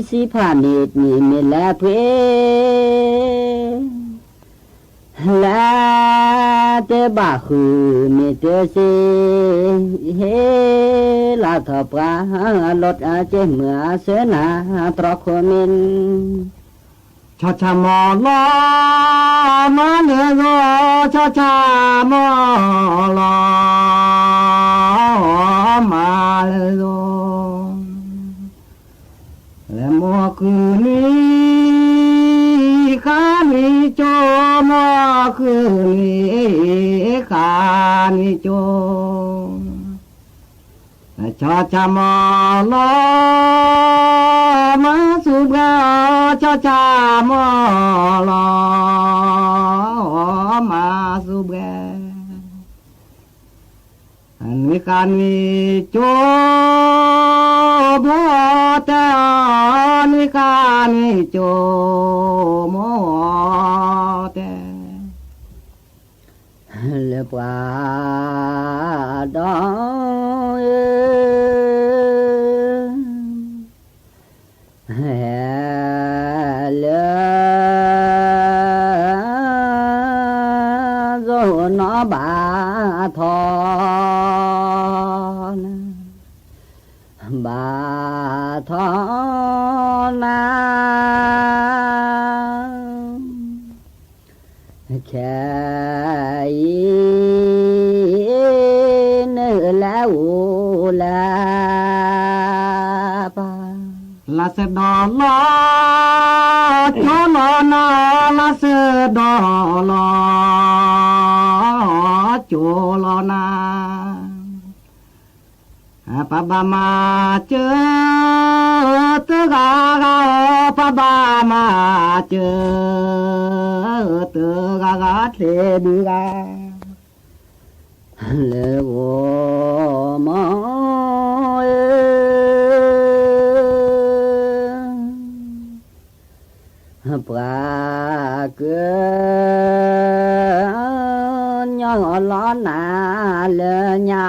စံးဖးန့ၣ်န့ၣ်မ့ၢ်လၢပှ့ၤ လၢ တဲဘၣ်ဃုာ်မ့ၢ်တစ့, ဟ့ၣ်လီၤထီၣ်ပှၤ လီၤတၢ်က့ၢ်မုၢ်အစၢနၤ တြီခိၣ်မ့ၢ်, ဆီဆီမိၢ်လီၤ မၤလၢဂီၤ, ဆီဆီမိၢ်လီၤ မၤလၢဂီၤ လၢမိၢ်ဃုနွံ ဃါနွံကၠိ, မိၢ်ဃုနွံ ဃါနွံကၠိ, ဆီဆီမိၢ်လီၤ မၤစူၣ်ဘှဲ, ဆီဆီမိၢ်လီၤ မၤစူၣ်ဘှဲ နွံဃါနွံကၠိ မိၢ်တဲ, နွံဃါနွံကၠိ မိၢ်တဲ, လၢပှၤဒီ ဟဲလၢ ယိၤနီၢ်ဘၣ်ထီၣ်နၤ, ဘၣ်ထီၣ်နၤ ခဲအံၤ နလဲၤအိၣ်လၢပှၤ လါစဲးဒီးလီၤ ကၠိလီၤနၤ, လါစဲးဒီးလီၤ ကၠိလီၤနၤ ပှၤဘၣ်မၤစၢၤ တဂၤဂၤအီၤ, ပှၤဘၣ်မၤစၢၤ တဂၤဂၤချ့ဒုဂၤ လၢဂီၤမီၤ ပှၤကညီလီၤနၤလၢညါ,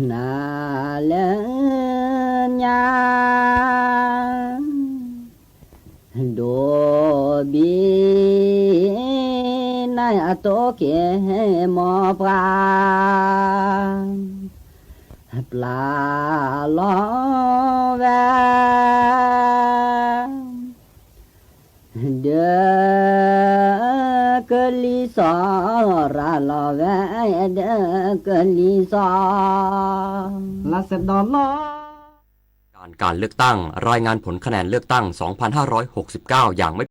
နၤလၢညါ ဒိၣ်ဘံ နၤအတိၢ်က့ၤမိၢ်ပှၤ ပျၢ်လီၤဝဲ ဒီးကလံၤစီၤ ရၤလီၤဝဲ ဒီးကလံၤစီၤ လါစဲးဒီးလီၤ การ การเลือกตั้ง รายงานผลคะแนนเลือกตั้ง สองพันห้าร้อยหกสิบเก้า อย่างไม่